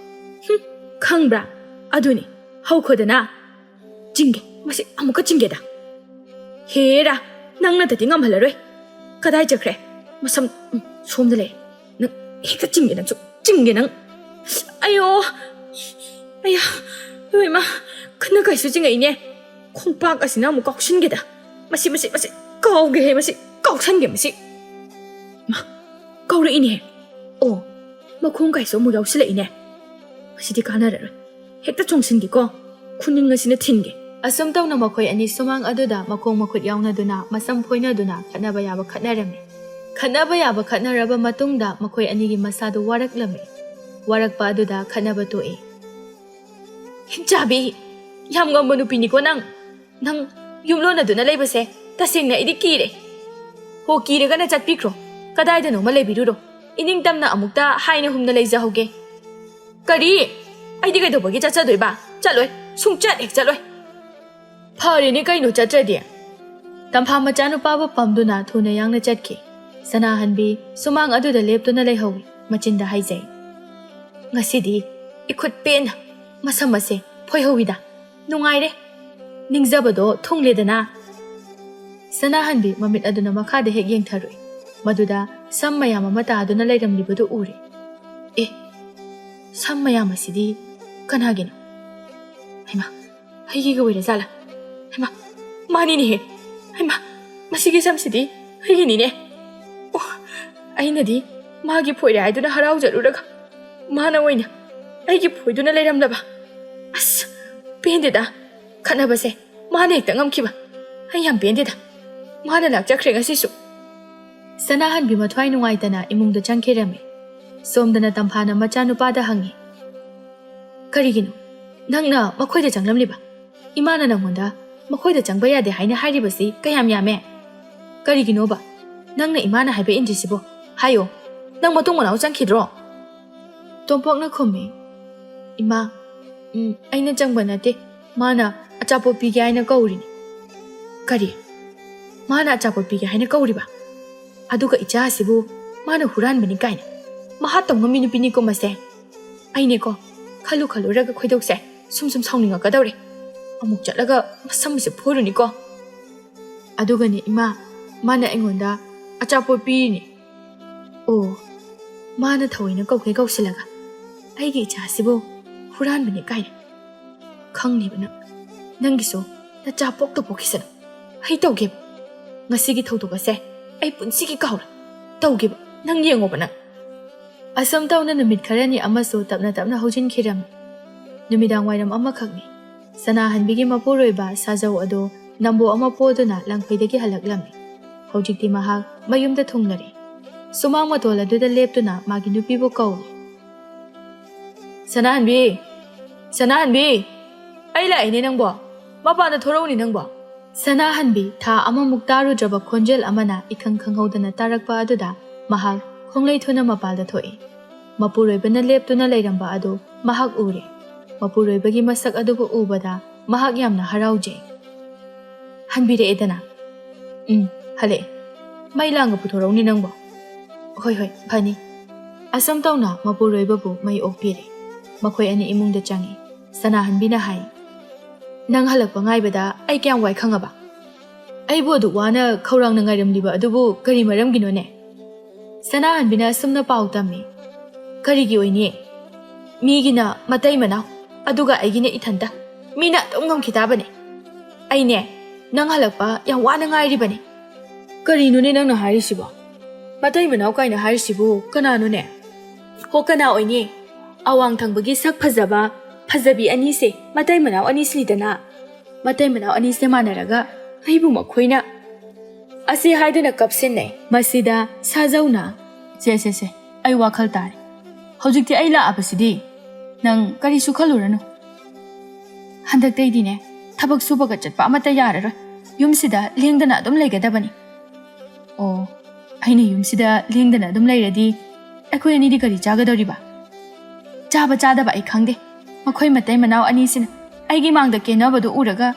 ꯍꯨꯝ, ꯈꯪꯕ꯭ꯔꯥ? ꯑꯗꯨꯅꯤ, ꯍꯧꯈꯣꯗꯅ꯫ ꯆꯤꯡꯒꯦ, ꯃꯁꯤ ꯑꯃꯨꯛꯀ ꯆꯤꯡꯒꯦꯗ꯫ ꯍꯦꯔꯥ, ꯅꯪ ꯅꯠꯇꯗꯤ ꯉꯝꯍꯜꯂꯔꯣꯏ꯫ ꯀꯗꯥꯏ ꯆꯠꯈ꯭ꯔꯦ? ꯃꯁꯝ, ꯎꯝ, ꯁꯣꯝꯗ ꯂꯩ꯫ ꯅꯪ ꯍꯦꯛꯇ ꯆꯤꯡꯒꯦ ꯅꯪꯁꯨ, ꯆꯤꯡꯒꯦ ꯅꯪ꯫ ꯑꯌꯣ, ꯑꯌꯥ, ꯏꯃꯥ, ꯈꯨꯠꯅ ꯀꯩꯁꯨ ꯆꯤꯡꯉꯛꯏꯅꯦ꯫ ꯈꯣꯡꯄꯥꯛ ꯑꯁꯤꯅ ꯑꯃꯨꯛ ꯀꯥꯎꯁꯤꯟꯒꯦꯗ꯫ ꯃꯁꯤ, ꯃꯁꯤ, ꯃꯁꯤ ꯀꯥꯎꯒꯦꯍꯦ, ꯃꯁꯤ ꯀꯥꯎꯁꯟꯒꯦ, ꯃꯁꯤ꯫ ꯃꯥ, ꯀꯧꯔꯛꯏꯅꯦ꯫ ꯑꯣ, ꯃꯈꯣꯡ ꯀꯥꯏꯁꯨ ꯑꯃꯨꯛ ꯌꯥꯎꯁꯤꯜꯂꯛꯏꯅꯦ꯫ ꯃꯁꯤꯗꯤ ꯀꯥꯟꯅꯔꯔꯣꯏ꯫ ꯍꯦꯛꯇ ꯆꯣꯡꯁꯤꯟꯒꯦꯀꯣ꯫ ꯈꯨꯅꯤꯡ ꯑꯁꯤꯅ ꯊꯤꯟꯒꯦ꯫ ꯑꯁꯨꯝ ꯇꯧꯅ ꯃꯈꯣꯏ ꯑꯅꯤ ꯁꯨꯃꯥꯡ ꯑꯗꯨꯗ ꯃꯈꯣꯡ ꯃꯈꯨꯠ ꯌꯥꯎꯅꯗꯨꯅ, ꯃꯁꯝ ꯐꯣꯏꯅꯗꯨꯅ ꯈꯠꯅꯕ ꯌꯥꯕ ꯈꯠꯅꯔꯝꯃꯤ꯫ ꯈꯠꯅꯕ ꯌꯥꯕ ꯈꯠꯅꯔꯕ ꯃꯇꯨꯡꯗ ꯃꯈꯣꯏ ꯑꯅꯤꯒꯤ ꯃꯁꯥꯗꯨ ꯋꯥꯔꯛꯂꯝꯃꯤ꯫ ꯋꯥꯔꯛꯄ ꯑꯗꯨꯗ ꯈꯠꯅꯕ ꯇꯣꯛꯏ꯫ ꯍꯤꯡꯆꯥꯕꯤ! ꯌꯥꯝ ꯉꯝꯕ ꯅꯨꯄꯤꯅꯤꯀꯣ ꯅꯪ꯫ ꯅꯪ ꯌꯨꯝꯂꯣꯟꯅꯗꯨꯅ ꯂꯩꯕꯁꯦ ꯇꯁꯦꯡꯅ ꯑꯩꯗꯤ ꯀꯤꯔꯦ꯫ ꯍꯣ, ꯀꯤꯔꯒꯅ ꯆꯠꯄꯤꯈ꯭ꯔꯣ꯫ ꯀꯗꯥꯏꯗꯅꯣꯃ ꯂꯩꯕꯤꯔꯨꯔꯣ꯫ ꯏꯅꯤꯡꯇꯝꯅ ꯑꯃꯨꯛꯇ ꯍꯥꯏꯅ ꯍꯨꯝꯅ ꯂꯩꯖꯍꯧꯒꯦ꯫ ꯀꯔꯤ? ꯑꯩꯗꯤ ꯀꯩꯗꯧꯕꯒꯤ ꯆꯠꯆꯗꯣꯏꯕ? ꯆꯠꯂꯣꯏ꯫ ꯁꯨꯡꯆꯠ ꯍꯦꯛ ꯆꯠꯂꯣꯏ꯫ ꯐꯔꯦꯅꯦ ꯀꯩꯅꯣ ꯆꯠꯇ꯭ꯔꯗꯤ꯫ ꯇꯝꯐꯥ ꯃꯆꯥꯅꯨꯄꯥꯕꯨ ꯄꯝꯗꯨꯅ ꯊꯨꯅ ꯌꯥꯡꯅ ꯆꯠꯈꯤ꯫ ꯁꯅꯥꯍꯟꯕꯤ ꯁꯨꯃꯥꯡ ꯑꯗꯨꯗ ꯂꯦꯞꯇꯨꯅ ꯂꯩꯍꯧꯏ꯫ ꯃꯆꯤꯟꯗ ꯍꯥꯏꯖꯩ, "ꯉꯁꯤꯗꯤ ꯏꯈꯨꯠ ꯄꯦꯟꯅ ꯃꯁꯝ ꯑꯁꯦ ꯐꯣꯏꯍꯧꯏꯗ꯫ ꯅꯨꯡꯉꯥꯏꯔꯦ꯫ ꯅꯤꯡꯖꯕꯗꯣ ꯊꯨꯡꯂꯦꯗꯅ꯫" ꯁꯅꯥꯍꯟꯕꯤ ꯃꯃꯤꯠ ꯑꯗꯨꯅ ꯃꯈꯥꯗ ꯍꯦꯛ ꯌꯦꯡꯊꯔꯨꯏ꯫ ꯃꯗꯨꯗ ꯁꯝ ꯃꯌꯥꯝ ꯑꯃ ꯇꯥꯗꯨꯅ ꯂꯩꯔꯝꯂꯤꯕꯗꯨ ꯎꯔꯦ꯫ "ꯑꯦ, ꯁꯝ ꯃꯌꯥꯝ ꯑꯁꯤꯗꯤ ꯀꯅꯥꯒꯤꯅꯣ? ꯍꯩꯃꯥ, ꯑꯩꯒꯤꯒ ꯑꯣꯏꯔ ꯖꯥꯠꯂꯥ? ꯍꯩꯃꯥ, ꯃꯥꯅꯤꯅꯦꯍꯦ꯫ ꯍꯩꯃꯥ, ꯃꯁꯤꯒꯤ ꯁꯝꯁꯤꯗꯤ ꯑꯩꯒꯤꯅꯤꯅꯦ꯫ ꯑꯣ, ꯑꯩꯅꯗꯤ ꯃꯥꯒꯤ ꯐꯣꯏꯔꯦ ꯍꯥꯏꯗꯨꯅ ꯍꯔꯥꯎꯖꯔꯨꯔꯒ ꯃꯥꯅ ꯑꯣꯏꯅ ꯑꯩꯒꯤ ꯐꯣꯏꯗꯨꯅ ꯂꯩꯔꯝꯂꯕ꯫ ꯑꯁ, ꯄꯦꯟꯗꯦꯗ꯫ ꯈꯠꯅꯕꯁꯦ ꯃꯥꯅ ꯍꯦꯛꯇ ꯉꯝꯈꯤꯕ꯫ ꯑꯩ ꯌꯥꯝ ꯄꯦꯟꯗꯦꯗ꯫ ꯃꯥꯅ ꯂꯥꯛꯆꯈ꯭ꯔꯦ ꯉꯁꯤꯁꯨ꯫ ꯁꯅꯥꯍꯟꯕꯤ ꯃꯊ꯭ꯋꯥꯏ ꯅꯨꯡꯉꯥꯏꯇꯅ ꯏꯃꯨꯡꯗ ꯆꯪꯈꯤꯔꯝꯃꯤ꯫ ꯁꯣꯝꯗꯅ ꯇꯝꯐꯥꯅ ꯃꯆꯥꯅꯨꯄꯥꯗ ꯍꯪꯉꯤ, "ꯀꯔꯤꯒꯤꯅꯣ ꯅꯪꯅ ꯃꯈꯣꯏꯗ ꯆꯪꯂꯝꯂꯤꯕ? ꯏꯃꯥꯅ ꯅꯪꯉꯣꯟꯗ ꯃꯈꯣꯏꯗ ꯆꯪꯕ ꯌꯥꯗꯦ ꯍꯥꯏꯅ ꯍꯥꯏꯔꯤꯕꯁꯤ ꯀꯌꯥꯝ ꯌꯥꯝꯃꯦ? ꯀꯔꯤꯒꯤꯅꯣꯕ ꯅꯪꯅ ꯏꯃꯥꯅ ꯍꯥꯏꯕ ꯏꯟꯗ꯭ꯔꯤꯁꯤꯕꯣ? ꯍꯥꯏꯌꯣ, ꯅꯪ ꯃꯇꯨꯡ ꯃꯅꯥꯎ ꯆꯪꯈꯤꯗ꯭ꯔꯣ?" ꯇꯣꯝꯄꯣꯛꯅ ꯈꯨꯝꯃꯤ, "ꯏꯃꯥ, ꯎꯝ, ꯑꯩꯅ ꯆꯪꯕ ꯅꯠꯇꯦ꯫ ꯃꯥꯅ ꯑꯆꯥꯄꯣꯠ ꯄꯤꯒꯦ ꯍꯥꯏꯅ ꯀꯧꯔꯤꯅꯤ꯫" "ꯀꯔꯤ? ꯃꯥꯅ ꯑꯆꯥꯄꯣꯠ ꯄꯤꯒꯦ ꯍꯥꯏꯅ ꯀꯧꯔꯤꯕ? ꯑꯗꯨꯒ ꯏꯆꯥ ꯑꯁꯤꯕꯨ ꯃꯥꯅ ꯍꯨꯔꯥꯟꯕꯅꯤ ꯀꯥꯏꯅ? ꯃꯍꯥ ꯇꯧꯉꯝꯃꯤ ꯅꯨꯄꯤꯅꯤꯀꯣ ꯃꯁꯦ꯫ ꯑꯩꯅꯦꯀꯣ, ꯈꯜꯂꯨ ꯈꯜꯂꯨꯔꯒ ꯈꯣꯏꯗꯧꯁꯦ ꯁꯨꯝ ꯁꯨꯝ ꯁꯥꯎꯅꯤꯡꯉꯛꯀꯗꯧꯔꯦ꯫ ꯑꯃꯨꯛ ꯆꯠꯂꯒ ꯃꯁꯝꯁꯦ ꯐꯣꯏꯔꯨꯅꯤꯀꯣ꯫ ꯑꯗꯨꯒꯅꯦ ꯏꯃꯥ, ꯃꯥꯅ ꯑꯩꯉꯣꯟꯗ ꯑꯆꯥꯄꯣꯠ ꯄꯤꯔꯤꯅꯤ꯫" "ꯑꯣ, ꯃꯥꯅ ꯊꯑꯣꯏꯅ ꯀꯧꯒꯦ ꯀꯧꯁꯤꯜꯂꯒ ꯑꯩꯒꯤ ꯏꯆꯥꯁꯤꯕꯨ ꯍꯨꯔꯥꯟꯕꯅꯤ ꯀꯥꯏꯅ? ꯈꯪꯅꯤꯕ ꯅꯪ꯫ ꯅꯪꯒꯤꯁꯨ ꯅꯆꯥ ꯄꯣꯛꯇ ꯄꯣꯛꯈꯤꯁꯅꯨ꯫ ꯑꯩ ꯇꯧꯒꯦꯕ꯫ ꯉꯁꯤꯒꯤ ꯊꯧꯗꯣꯛ ꯑꯁꯦ ꯑꯩ ꯄꯨꯟꯁꯤꯒꯤ ꯀꯥꯎꯔꯣꯏ꯫ ꯇꯧꯒꯦꯕ꯫ ꯅꯪ ꯌꯦꯡꯉꯣꯕ ꯅꯪ꯫" ꯑꯁꯨꯝ ꯇꯧꯅ ꯅꯨꯃꯤꯠ ꯈꯔꯅꯤ ꯑꯃꯁꯨ ꯇꯞꯅ ꯇꯞꯅ ꯍꯧꯖꯤꯟꯈꯤꯔꯝꯃꯤ꯫ ꯅꯨꯃꯤꯗꯥꯡ ꯋꯥꯏꯔꯝ ꯑꯃꯈꯛꯅꯤ꯫ ꯁꯅꯥꯍꯟꯕꯤꯒꯤ ꯃꯄꯨꯔꯣꯏꯕ ꯁꯥꯖꯧ ꯑꯗꯨ ꯅꯝꯕꯣ ꯑꯃ ꯄꯣꯗꯨꯅ ꯂꯪꯐꯩꯗꯒꯤ ꯍꯜꯂꯛꯂꯝꯃꯤ꯫ ꯍꯧꯖꯤꯛꯇꯤ ꯃꯍꯥꯛ ꯃꯌꯨꯝꯗ ꯊꯨꯡꯂꯔꯦ꯫ ꯁꯨꯃꯥꯡ ꯃꯇꯣꯜ ꯑꯗꯨꯗ ꯂꯦꯞꯇꯨꯅ ꯃꯥꯒꯤ ꯅꯨꯄꯤꯕꯨ ꯀꯧꯏ꯫ "ꯁꯅꯥꯍꯟꯕꯤ! ꯁꯅꯥꯍꯟꯕꯤ! ꯑꯩ ꯂꯥꯛꯏꯅꯦ ꯅꯪꯕꯣ꯫ ꯃꯄꯥꯟꯗ ꯊꯣꯔꯛꯎꯅꯦ ꯅꯪꯕꯣ꯫" ꯁꯅꯥꯍꯟꯕꯤ ꯊꯥ ꯑꯃꯃꯨꯛ ꯇꯥꯔꯨꯗ꯭ꯔꯕ ꯈꯣꯟꯖꯦꯜ ꯑꯃꯅ ꯏꯈꯪ ꯈꯪꯍꯧꯗꯅ ꯇꯥꯔꯛꯄ ꯑꯗꯨꯗ ꯃꯍꯥꯛ ꯈꯣꯡꯂꯩ ꯊꯨꯅ ꯃꯄꯥꯜꯗ ꯊꯣꯛꯏ꯫ ꯃꯄꯨꯔꯣꯏꯕꯅ ꯂꯦꯞꯇꯨꯅ ꯂꯩꯔꯝꯕ ꯑꯗꯨ ꯃꯍꯥꯛ ꯎꯔꯦ꯫ ꯃꯄꯨꯔꯣꯏꯕꯒꯤ ꯃꯁꯛ ꯑꯗꯨꯕꯨ ꯎꯕꯗ ꯃꯍꯥꯛ ꯌꯥꯝꯅ ꯍꯔꯥꯎꯖꯩ꯫ "ꯍꯟꯕꯤꯔꯛꯑꯦꯗꯅ?" "ꯎꯝ, ꯍꯜꯂꯛꯑꯦ꯫ ꯃꯩ ꯂꯥꯡꯒ ꯄꯨꯊꯣꯔꯛꯎꯅꯦ ꯅꯪꯕꯣ꯫" "ꯍꯣꯏ, ꯍꯣꯏ, ꯐꯅꯤ꯫" ꯑꯁꯨꯝ ꯇꯧꯅ ꯃꯄꯨꯔꯣꯏꯕꯕꯨ ꯃꯩ ꯑꯣꯛꯄꯤꯔꯦ꯫ ꯃꯈꯣꯏ ꯑꯅꯤ ꯏꯃꯨꯡꯗ ꯆꯪꯉꯤ꯫ ꯁꯅꯥꯍꯟꯕꯤꯅ ꯍꯥꯏ, "ꯅꯪ ꯍꯜꯂꯛꯄ ꯉꯥꯏꯕꯗ ꯑꯩ ꯀꯌꯥꯝ ꯋꯥꯏ ꯈꯪꯉꯕ? ꯑꯩꯕꯨ ꯑꯗꯨꯛ ꯋꯥꯅ ꯈꯧꯔꯥꯡꯅ ꯉꯥꯏꯔꯝꯂꯤꯕ ꯑꯗꯨꯕꯨ ꯀꯔꯤ ꯃꯔꯝꯒꯤꯅꯣꯅꯦ?" ꯁꯅꯥꯍꯟꯕꯤꯅ ꯑꯁꯨꯝꯅ ꯄꯥꯎ ꯇꯝꯃꯤ, "ꯀꯔꯤꯒꯤ ꯑꯣꯏꯅꯤ? ꯃꯤꯒꯤꯅ ꯃꯇꯩ ꯃꯅꯥꯎ, ꯑꯗꯨꯒ ꯑꯩꯒꯤꯅ ꯏꯊꯟꯇ꯫ ꯃꯤꯅ ꯑꯗꯨꯝ ꯉꯝꯈꯤ ꯇꯥꯕꯅꯦ꯫ ꯑꯩꯅꯦ, ꯅꯪ ꯍꯜꯂꯛꯄ ꯌꯥꯝ ꯋꯥꯅ ꯉꯥꯏꯔꯤꯕꯅꯦ꯫" ꯀꯔꯤꯅꯣꯅꯦ ꯅꯪꯅ ꯍꯥꯏꯔꯤꯁꯤꯕꯣ? ꯃꯇꯩ ꯃꯅꯥꯎ ꯀꯥꯏꯅ ꯍꯥꯏꯔꯤꯁꯤꯕꯨ ꯀꯅꯥꯅꯣꯅꯦ? ꯍꯣ, ꯀꯅꯥ ꯑꯣꯏꯅꯤ? ꯑꯋꯥꯡ ꯊꯪꯕꯒꯤ ꯁꯛ ꯐꯖꯕ, ꯐꯖꯕꯤ ꯑꯅꯤꯁꯦ, ꯃꯇꯩ ꯃꯅꯥꯎ ꯑꯅꯤꯁꯤꯅꯤꯗꯅ꯫ ꯃꯇꯩ ꯃꯅꯥꯎ ꯑꯅꯤꯁꯦ ꯃꯥꯟꯅꯔꯒ ꯑꯩꯕꯨ ꯃꯈꯣꯏꯅ ꯑꯁꯤ ꯍꯥꯏꯗꯨꯅ ꯀꯞꯁꯤꯟꯅꯩ꯫ ꯃꯁꯤꯗ ꯁꯥꯖꯧꯅ, "ꯁꯦ, ꯁꯦ, ꯁꯦ, ꯑꯩ ꯋꯥꯈꯜ ꯇꯥꯔꯦ꯫ ꯍꯧꯖꯤꯛꯇꯤ ꯑꯩ ꯂꯥꯛꯑꯕꯁꯤꯗꯤ ꯅꯪ ꯀꯔꯤꯁꯨ ꯈꯜꯂꯨꯔꯅꯨ꯫ ꯍꯟꯗꯛꯇꯩꯗꯤꯅꯦ, ꯊꯕꯛ ꯁꯨꯕꯒ ꯆꯠꯄ ꯑꯃꯠꯇ ꯌꯥꯔꯔꯣꯏ꯫ ꯌꯨꯝꯁꯤꯗ ꯂꯦꯡꯗꯅ ꯑꯗꯨꯝ ꯂꯩꯒꯗꯕꯅꯤ"꯫ "ꯑꯣ, ꯑꯩꯅ ꯌꯨꯝꯁꯤꯗ ꯂꯦꯡꯗꯅ ꯑꯗꯨꯝ ꯂꯩꯔꯗꯤ ꯑꯩꯈꯣꯏ ꯑꯅꯤꯗꯤ ꯀꯔꯤ ꯆꯥꯒꯗꯧꯔꯤꯕ?" "ꯆꯥꯕ ꯆꯥꯗꯕ ꯑꯩ ꯈꯪꯗꯦ꯫ ꯃꯈꯣꯏ ꯃꯇꯩ ꯃꯅꯥꯎ ꯑꯅꯤꯁꯤꯅ ꯑꯩꯒꯤ ꯃꯥꯡꯗ ꯀꯦꯅꯕꯗꯨ ꯎꯔꯒ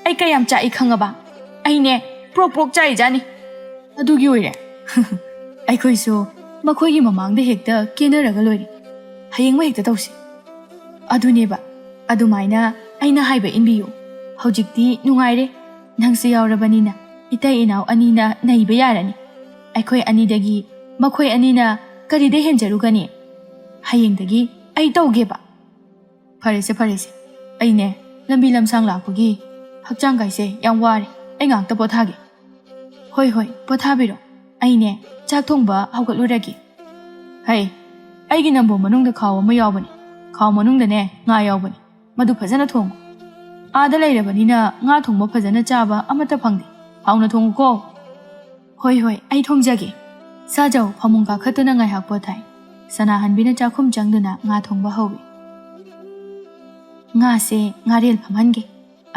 ꯑꯩ ꯀꯌꯥꯝ ꯆꯥꯛꯏ ꯈꯪꯉꯕ? ꯑꯩꯅꯦ, ꯄ꯭ꯔꯣꯛ ꯄ꯭ꯔꯣꯛ ꯆꯥꯛꯏꯖꯥꯠꯅꯤ"꯫ "ꯑꯗꯨꯒꯤ ꯑꯣꯏꯔꯦ꯫ ꯑꯩꯈꯣꯏꯁꯨ ꯃꯈꯣꯏꯒꯤ ꯃꯃꯥꯡꯗ ꯍꯦꯛꯇ ꯀꯦꯅꯔꯒ ꯂꯣꯏꯔꯦ꯫ ꯍꯌꯦꯡꯃꯛ ꯍꯦꯛꯇ ꯇꯧꯁꯤ"꯫ "ꯑꯗꯨꯅꯦꯕ꯫ ꯑꯗꯨꯃꯥꯏꯅ ꯑꯩꯅ ꯍꯥꯏꯕ ꯏꯟꯕꯤꯌꯨ꯫ ꯍꯧꯖꯤꯛꯇꯤ ꯅꯨꯡꯉꯥꯏꯔꯦ꯫ ꯅꯪꯁꯨ ꯌꯥꯎꯔꯕꯅꯤꯅ ꯏꯇꯩ ꯏꯅꯥꯎ ꯑꯅꯤꯅ ꯅꯩꯕ ꯌꯥꯔꯅꯤ꯫ ꯑꯩꯈꯣꯏ ꯑꯅꯤꯗꯒꯤ ꯃꯈꯣꯏ ꯑꯅꯤꯅ ꯀꯔꯤꯗ ꯍꯦꯟꯖꯔꯨꯒꯅꯤ? ꯍꯌꯦꯡꯗꯒꯤ ꯑꯩ ꯇꯧꯒꯦꯕ"꯫ "ꯐꯔꯦꯁꯦ, ꯐꯔꯦꯁꯦ꯫ ꯑꯩꯅꯦ, ꯂꯝꯕꯤ ꯂꯝꯁꯥꯡ ꯂꯥꯛꯄꯒꯤ ꯍꯛꯆꯥꯡ ꯀꯥꯏꯁꯦ ꯌꯥꯝ ꯋꯥꯔꯦ꯫ ꯑꯩ ꯉꯥꯛꯇ ꯄꯣꯊꯥꯒꯦ"꯫ "ꯍꯣꯏ, ꯍꯣꯏ, ꯄꯣꯊꯥꯕꯤꯔꯣ꯫ ꯑꯩꯅꯦ, ꯆꯥꯛ ꯊꯣꯡꯕ ꯍꯧꯒꯠꯂꯨꯔꯒꯦ"꯫ "ꯍꯩ, ꯑꯩꯒꯤ ꯅꯝꯕꯣ ꯃꯅꯨꯡꯗ ꯈꯥꯎ ꯑꯃ ꯌꯥꯎꯕꯅꯤ꯫ ꯈꯥꯎ ꯃꯅꯨꯡꯗꯅꯦ, ꯉꯥ ꯌꯥꯎꯕꯅꯤ꯫ ꯃꯗꯨ ꯐꯖꯅ ꯊꯣꯡꯉꯨ꯫ ꯑꯥꯗ ꯂꯩꯔꯕꯅꯤꯅ ꯉꯥ ꯊꯣꯡꯕ ꯐꯖꯅ ꯆꯥꯕ ꯑꯃꯠꯇ ꯐꯪꯗꯦ꯫ ꯍꯥꯎꯅ ꯊꯣꯡꯉꯨꯀꯣ"꯫ "ꯍꯣꯏ, ꯍꯣꯏ, ꯑꯩ ꯊꯣꯡꯖꯒꯦ"꯫ ꯁꯥꯖꯧ ꯐꯃꯨꯡ ꯀꯥꯈꯠꯇꯨꯅ ꯉꯥꯏꯍꯥꯛ ꯄꯣꯊꯥꯏ꯫ ꯁꯅꯥꯍꯟꯕꯤꯅ ꯆꯥꯛꯈꯨꯝ ꯆꯪꯗꯨꯅ ꯉꯥ ꯊꯣꯡꯕ ꯍꯧꯏ꯫ "ꯉꯥꯁꯦ ꯉꯥꯔꯦꯜ ꯐꯝꯍꯟꯒꯦ꯫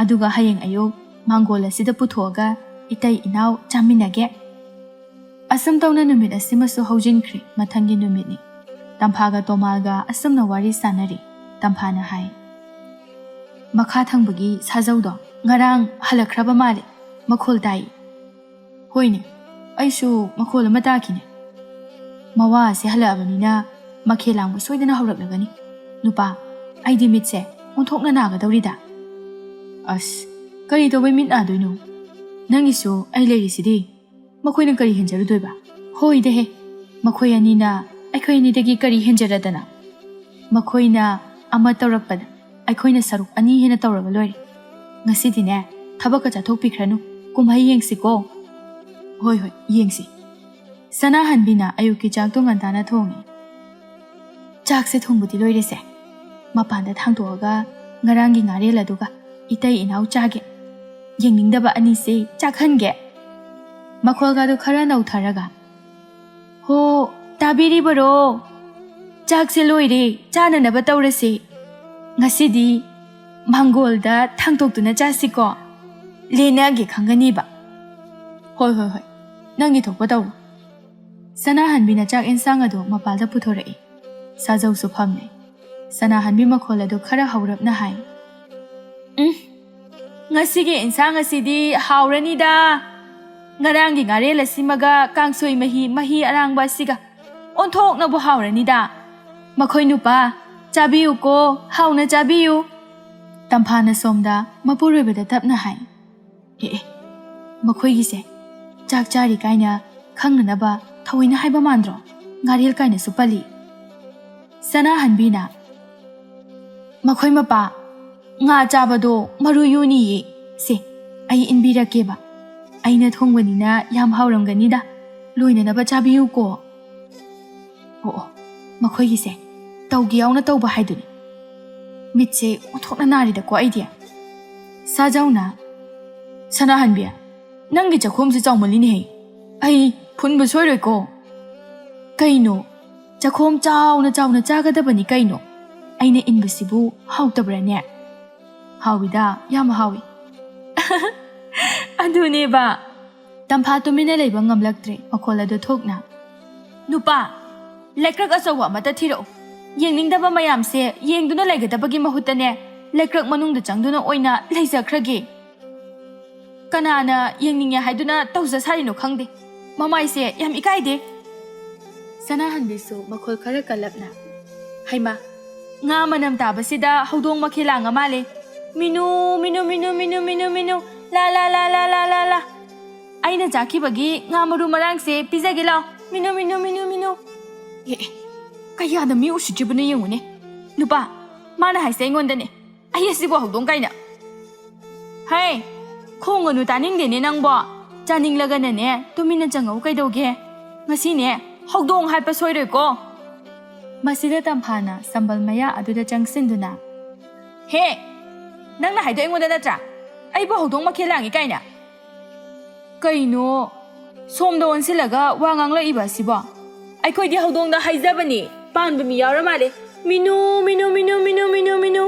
ꯑꯗꯨꯒ ꯍꯌꯦꯡ ꯑꯌꯨꯛ ꯃꯥꯡꯒꯣꯜ ꯑꯁꯤꯗ ꯄꯨꯊꯣꯛꯑꯒ ꯏꯇꯩ ꯏꯅꯥꯎ ꯆꯥꯃꯤꯟꯅꯒꯦ"꯫ ꯑꯁꯨꯝ ꯇꯧꯅ ꯅꯨꯃꯤꯠ ꯑꯁꯤꯃꯁꯨ ꯍꯧꯖꯤꯟꯈ꯭ꯔꯦ꯫ ꯃꯊꯪꯒꯤ ꯅꯨꯃꯤꯠꯅꯤ꯫ ꯇꯝꯐꯥꯒ ꯇꯣꯃꯥꯒ ꯑꯁꯨꯝꯅ ꯋꯥꯔꯤ ꯁꯥꯟꯅꯔꯤ꯫ ꯇꯝꯐꯥꯅ ꯍꯥꯏ, "ꯃꯈꯥ ꯊꯪꯕꯒꯤ ꯁꯥꯖꯧꯗꯣ ꯉꯔꯥꯡ ꯍꯜꯂꯛꯈ꯭ꯔꯕ ꯃꯥꯜꯂꯦ꯫ ꯃꯈꯣꯜ ꯇꯥꯏ"꯫ "ꯍꯣꯏꯅꯦ, ꯑꯩꯁꯨ ꯃꯈꯣꯜ ꯑꯃ ꯇꯥꯈꯤꯅꯦ꯫ ꯃꯋꯥ ꯑꯁꯦ ꯍꯜꯂꯛꯑꯕꯅꯤꯅ ꯃꯈꯦꯜ ꯂꯥꯡꯕ ꯁꯣꯏꯗꯅ ꯍꯧꯔꯛꯂꯒꯅꯤ꯫ ꯅꯨꯄꯥ, ꯑꯩꯗꯤ ꯃꯤꯠꯁꯦ ꯑꯣꯟꯊꯣꯛꯅ ꯅꯥꯒꯗꯧꯔꯤꯗ"꯫ "ꯑꯁ, ꯀꯔꯤ ꯇꯧꯕꯩ ꯃꯤꯠ ꯅꯥꯗꯣꯏꯅꯣ? ꯅꯪꯒꯤꯁꯨ ꯑꯩ ꯂꯩꯔꯤꯁꯤꯗꯤ꯫ ꯃꯈꯣꯏꯅ ꯀꯔꯤ ꯍꯦꯟꯖꯔꯨꯗꯣꯏꯕ?" "ꯍꯣꯏꯗꯍꯦ, ꯃꯈꯣꯏ ꯑꯅꯤꯅ ꯑꯩꯈꯣꯏ ꯑꯅꯤꯗꯒꯤ ꯀꯔꯤ ꯍꯦꯟꯖꯔꯗꯅ? ꯃꯈꯣꯏꯅ ꯑꯃ ꯇꯧꯔꯛꯄꯗ ꯑꯩꯈꯣꯏꯅ ꯁꯔꯨꯛ ꯑꯅꯤ ꯍꯦꯟꯅ ꯇꯧꯔꯒ ꯂꯣꯏꯔꯦ꯫ ꯉꯁꯤꯗꯤꯅꯦ, ꯊꯕꯛꯀ ꯆꯠꯊꯣꯛꯄꯤꯈ꯭ꯔꯅꯨ, ꯀꯨꯝꯍꯩ ꯌꯦꯡꯁꯤꯀꯣ"꯫ "ꯍꯣꯏ, ꯍꯣꯏ, ꯌꯦꯡꯁꯤ꯫" ꯁꯅꯥꯍꯟꯕꯤꯅ ꯑꯌꯨꯛꯀꯤ ꯆꯥꯛꯇꯣ ꯉꯟꯇꯥꯅ ꯊꯣꯡꯉꯤ꯫ "ꯆꯥꯛꯁꯦ ꯊꯣꯡꯕꯗꯤ ꯂꯣꯏꯔꯦꯁꯦ꯫ ꯃꯄꯥꯟꯗ ꯊꯥꯡꯗꯣꯛꯑꯒ ꯉꯔꯥꯡꯒꯤ ꯉꯥꯔꯦꯜ ꯑꯗꯨꯒ ꯏꯇꯩ ꯏꯅꯥꯎ ꯆꯥꯒꯦ꯫ ꯌꯦꯡꯅꯤꯡꯗꯕ ꯑꯅꯤꯁꯦ ꯆꯥꯛꯍꯟꯒꯦ꯫" ꯃꯈꯣꯜꯒꯗꯨ ꯈꯔ ꯅꯧꯊꯔꯒ, "ꯍꯣ, ꯇꯥꯕꯤꯔꯤꯕꯔꯣ? ꯆꯥꯛꯁꯦ ꯂꯣꯏꯔꯦ, ꯆꯥꯅꯅꯕ ꯇꯧꯔꯁꯦ꯫ ꯉꯁꯤꯗꯤ ꯃꯪꯒꯣꯜꯗ ꯊꯥꯡꯇꯣꯛꯇꯨꯅ ꯆꯥꯁꯤꯀꯣ꯫ ꯂꯦꯟꯅꯒꯦ ꯈꯪꯒꯅꯤꯕ꯫" "ꯍꯣꯏ, ꯍꯣꯏ, ꯍꯣꯏ꯫ ꯅꯪꯒꯤ ꯊꯣꯛꯄ ꯇꯧꯔꯣ꯫" ꯁꯅꯥꯍꯟꯕꯤꯅ ꯆꯥꯛ ꯏꯟꯁꯥꯡ ꯑꯗꯨ ꯃꯄꯥꯜꯗ ꯄꯨꯊꯣꯔꯛꯏ꯫ ꯁꯥꯖꯧꯁꯨ ꯐꯝꯃꯦ꯫ ꯁꯅꯥꯍꯟꯕꯤ ꯃꯈꯣꯜ ꯑꯗꯨ ꯈꯔ ꯍꯧꯔꯞꯅ ꯍꯥꯏ, "ꯎꯝ, ꯉꯁꯤꯒꯤ ꯏꯟꯁꯥꯡ ꯑꯁꯤꯗꯤ ꯍꯥꯎꯔꯅꯤꯗ꯫ ꯉꯔꯥꯡꯒꯤ ꯉꯥꯔꯦꯜ ꯑꯁꯤꯃꯒ ꯀꯥꯡꯁꯣꯏ ꯃꯍꯤ, ꯃꯍꯤ ꯑꯔꯥꯡꯕ ꯑꯁꯤꯒ ꯑꯣꯟꯊꯣꯛꯅꯕꯨ ꯍꯥꯎꯔꯅꯤꯗ꯫ ꯃꯈꯣꯏ ꯅꯨꯄꯥ, ꯆꯥꯕꯤꯌꯨꯀꯣ, ꯍꯥꯎꯅ ꯆꯥꯕꯤꯌꯨ꯫" ꯇꯝꯐꯥꯅ ꯁꯣꯝꯗ ꯃꯄꯨꯔꯣꯏꯕꯗ ꯇꯞꯅ ꯍꯥꯏ, "ꯑꯦ, ꯑꯦ, ꯃꯈꯣꯏꯒꯤꯁꯦ ꯆꯥꯛ ꯆꯥꯔꯤ ꯀꯥꯏꯅ ꯈꯪꯅꯅꯕ ꯊꯑꯣꯏꯅ ꯍꯥꯏꯕ ꯃꯥꯟꯗ꯭ꯔꯣ? ꯉꯥꯔꯦꯜ ꯀꯥꯏꯅꯁꯨ ꯄꯜꯂꯤ꯫" ꯁꯅꯥꯍꯟꯕꯤꯅ, "ꯃꯈꯣꯏ ꯃꯄꯥ, ꯉꯥ ꯆꯥꯕꯗꯣ ꯃꯔꯨ ꯌꯨꯅꯤꯌꯦ꯫ ꯁꯦ, ꯑꯩ ꯏꯟꯕꯤꯔꯛꯀꯦꯕ꯫ ꯑꯩꯅ ꯊꯣꯡꯕꯅꯤꯅ ꯌꯥꯝ ꯍꯥꯎꯔꯝꯒꯅꯤꯗ꯫ ꯂꯣꯏꯅꯅꯕ ꯆꯥꯕꯤꯌꯨꯀꯣ꯫" ꯑꯣ, ꯑꯣ, ꯃꯈꯣꯏꯒꯤꯁꯦ ꯇꯧꯒꯦ ꯌꯥꯎꯅ ꯇꯧꯕ ꯍꯥꯏꯗꯨꯅꯤ꯫ ꯃꯤꯠꯁꯦ ꯑꯣꯟꯊꯣꯛꯅ ꯅꯥꯔꯤꯗꯀꯣ ꯑꯩꯗꯤ꯫ ꯁꯥꯖꯧꯅ, "ꯁꯅꯥꯍꯟꯕꯤ, ꯅꯪꯒꯤ ꯆꯥꯛꯈꯣꯝꯁꯦ ꯆꯥꯎꯃꯜꯂꯤꯅꯦꯍꯦ꯫ ꯑꯩ ꯐꯨꯟꯕ ꯁꯣꯏꯔꯣꯏꯀꯣ꯫" "ꯀꯩꯅꯣ? ꯆꯥꯛꯈꯣꯝ ꯆꯥꯎꯅ ꯆꯥꯎꯅ ꯆꯥꯒꯗꯕꯅꯤ ꯀꯩꯅꯣ꯫ ꯑꯩꯅ ꯏꯟꯕꯁꯤꯕꯨ ꯍꯥꯎꯇꯕ꯭ꯔꯥꯅꯦ?" "ꯍꯥꯎꯏꯗ, ꯌꯥꯝ ꯍꯥꯎꯏ꯫" "ꯑꯗꯨꯅꯦꯕ꯫" ꯇꯝꯐꯥ ꯇꯨꯃꯤꯟꯅ ꯂꯩꯕ ꯉꯝꯂꯛꯇ꯭ꯔꯦ, ꯃꯈꯣꯜ ꯑꯗꯨ ꯊꯣꯛꯅ, "ꯅꯨꯄꯥ, ꯂꯩꯀ꯭ꯔꯛ ꯑꯆꯧꯕ ꯑꯃꯠꯇ ꯊꯤꯔꯛꯎ꯫ ꯌꯦꯡꯅꯤꯡꯗꯕ ꯃꯌꯥꯝꯁꯦ ꯌꯦꯡꯗꯨꯅ ꯂꯩꯒꯗꯕꯒꯤ ꯃꯍꯨꯠꯇꯅꯦ, ꯂꯩꯀ꯭ꯔꯛ ꯃꯅꯨꯡꯗ ꯆꯪꯗꯨꯅ ꯑꯣꯏꯅ ꯂꯩꯖꯈ꯭ꯔꯒꯦ꯫ ꯀꯅꯥꯅ ꯌꯦꯡꯅꯤꯡꯉꯦ ꯍꯥꯏꯗꯨꯅ ꯇꯧꯖ ꯁꯥꯔꯤꯅꯣ ꯈꯪꯗꯦ꯫ ꯃꯃꯥꯏꯁꯦ ꯌꯥꯝ ꯏꯀꯥꯏꯗꯦ꯫" ꯁꯅꯥꯍꯟꯕꯤꯁꯨ ꯃꯈꯣꯜ ꯈꯔ ꯀꯜꯂꯞꯅ, "ꯍꯩꯃꯥ, ꯉꯥ ꯃꯅꯝ ꯇꯥꯕꯁꯤꯗ ꯍꯧꯗꯣꯡ ꯃꯈꯦ ꯂꯥꯡꯉ ꯃꯥꯜꯂꯦ꯫ ꯃꯤꯅꯨ, ꯃꯤꯅꯨ, ꯃꯤꯅꯨ, ꯃꯤꯅꯨ, ꯃꯤꯅꯨ, ꯃꯤꯅꯨ, ꯂꯥ, ꯂꯥ, ꯂꯥ, ꯂꯥ, ꯂꯥ, ꯂꯥ, ꯂꯥ꯫ ꯑꯩꯅ ꯆꯥꯈꯤꯕꯒꯤ ꯉꯥ ꯃꯔꯨ ꯃꯔꯥꯡꯁꯦ ꯄꯤꯖꯒꯦ ꯂꯥꯎ꯫ ꯃꯤꯅꯨ, ꯃꯤꯅꯨ, ꯃꯤꯅꯨ, ꯃꯤꯅꯨ꯫" ꯑꯦ, ꯑꯦ, ꯀꯌꯥꯗ ꯃꯤ ꯎꯁꯤꯠꯇ꯭ꯔꯤꯕꯅꯣ ꯌꯦꯡꯉꯨꯅꯦ꯫ ꯅꯨꯄꯥ, ꯃꯥꯅ ꯍꯥꯏꯁꯦ ꯑꯩꯉꯣꯟꯗꯅꯦ꯫ ꯑꯩ ꯑꯁꯤꯕꯨ ꯍꯧꯗꯣꯡ ꯀꯥꯏꯅ꯫ ꯍꯩ, ꯈꯣꯡꯒꯅꯨ, ꯇꯥꯅꯤꯡꯗꯦꯅꯦ ꯅꯪꯕꯣ꯫ ꯆꯥꯅꯤꯡꯂꯒꯅꯅꯦ, ꯇꯨꯃꯤꯟꯅ ꯆꯪꯉꯛꯎ ꯀꯩꯗꯧꯒꯦ? ꯉꯁꯤꯅꯦ, ꯍꯧꯗꯣꯡ ꯍꯥꯠꯄ ꯁꯣꯏꯔꯣꯏꯀꯣ꯫ ꯃꯁꯤꯗ ꯇꯝꯐꯥꯅ ꯁꯝꯕꯜ ꯃꯌꯥ ꯑꯗꯨꯗ ꯆꯪꯁꯤꯟꯗꯨꯅ, "ꯍꯦ! ꯅꯪꯅ ꯍꯥꯏꯗꯣ ꯑꯩꯉꯣꯟꯗ ꯅꯠꯇ꯭ꯔꯥ? ꯑꯩꯕꯨ ꯍꯧꯗꯣꯡ ꯃꯈꯦꯜ ꯂꯥꯡꯉꯤ ꯀꯥꯏꯅ?" "ꯀꯩꯅꯣ? ꯁꯣꯝꯗ ꯑꯣꯟꯁꯤꯜꯂꯒ ꯋꯥ ꯉꯥꯡꯂꯛꯏꯕ ꯑꯁꯤꯕꯣ?" "ꯑꯩꯈꯣꯏꯗꯤ ꯍꯧꯗꯣꯡꯗ ꯍꯥꯏꯖꯕꯅꯤ꯫ ꯄꯥꯟꯕ ꯃꯤ ꯌꯥꯎꯔ ꯃꯥꯜꯂꯦ꯫ ꯃꯤꯅꯨ, ꯃꯤꯅꯨ, ꯃꯤꯅꯨ, ꯃꯤꯅꯨ, ꯃꯤꯅꯨ, ꯃꯤꯅꯨ꯫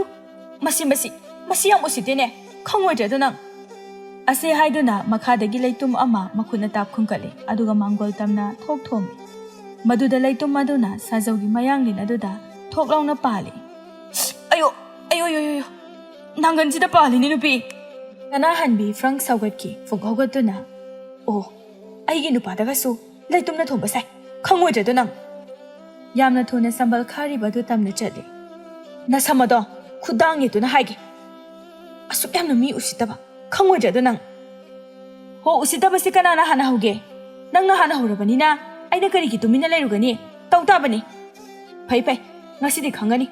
ꯃꯁꯤ, ꯃꯁꯤ, ꯃꯁꯤ ꯌꯥꯝ ꯎꯁꯤꯠꯇꯦꯅꯦ꯫ ꯈꯪꯉꯣꯏꯗ꯭ꯔꯗꯣ ꯅꯪ?" ꯑꯁꯤ ꯍꯥꯏꯗꯨꯅ ꯃꯈꯥꯗꯒꯤ ꯂꯩꯇꯨꯝ ꯑꯃ ꯃꯈꯨꯠꯅ ꯇꯥꯞ ꯈꯨꯟꯀꯠꯂꯤ, ꯑꯗꯨꯒ ꯃꯥꯡꯒꯣꯜ ꯇꯝꯅ ꯊꯣꯛ ꯊꯣꯝꯃꯤ꯫ ꯃꯗꯨꯗ ꯂꯩꯇꯨꯝ ꯑꯗꯨꯅ ꯁꯥꯖꯧꯒꯤ ꯃꯌꯥꯡꯂꯦꯟ ꯑꯗꯨꯗ ꯊꯣꯛ ꯂꯥꯎꯅ ꯄꯥꯜꯂꯤ꯫ "ꯑꯌꯣ, ꯑꯌꯣ, ꯑꯌꯣ, ꯑꯌꯣ, ꯑꯌꯣ꯫ ꯅꯥꯡꯒꯟꯁꯤꯗ ꯄꯥꯜꯂꯤꯅꯦ, ꯅꯨꯄꯤ!" ꯁꯅꯥꯍꯟꯕꯤ ꯐ꯭ꯔꯪ ꯁꯧꯒꯠꯈꯤ, ꯐꯨꯛ ꯍꯧꯒꯠꯇꯨꯅ, "ꯑꯣ, ꯑꯩꯒꯤ ꯅꯨꯄꯥꯗꯒꯁꯨ ꯂꯩꯇꯨꯝꯅ ꯊꯣꯝꯕ ꯁꯥꯏ꯫ ꯈꯪꯉꯣꯏꯗ꯭ꯔꯗꯣ ꯅꯪ?" ꯌꯥꯝꯅ ꯊꯨꯅ ꯁꯝꯕꯜ ꯈꯥꯔꯤꯕ ꯑꯗꯨ ꯇꯝꯅ ꯆꯠꯂꯤ꯫ "ꯅꯁꯝ ꯑꯗꯣ ꯈꯨꯗꯥꯡ ꯌꯦꯠꯇꯨꯅ ꯍꯥꯏꯒꯦ꯫ ꯑꯁꯨꯛ ꯌꯥꯝꯅ ꯃꯤ ꯎꯁꯤꯠꯇꯕ꯫ ꯈꯪꯉꯣꯏꯗ꯭ꯔꯗꯣ ꯅꯪ?" "ꯍꯣ, ꯎꯁꯤꯠꯇꯕꯁꯤ ꯀꯅꯥꯅ ꯍꯥꯟꯅ ꯍꯧꯒꯦ? ꯅꯪꯅ ꯍꯥꯟꯅ ꯍꯧꯔꯕꯅꯤꯅ ꯑꯩꯅ ꯀꯔꯤꯒꯤ ꯇꯨꯃꯤꯟꯅ ꯂꯩꯔꯨꯒꯅꯤ? ꯇꯧ ꯇꯥꯕꯅꯤ꯫ ꯐꯩ, ꯐꯩ, ꯉꯁꯤꯗꯤ ꯈꯪꯒꯅꯤ꯫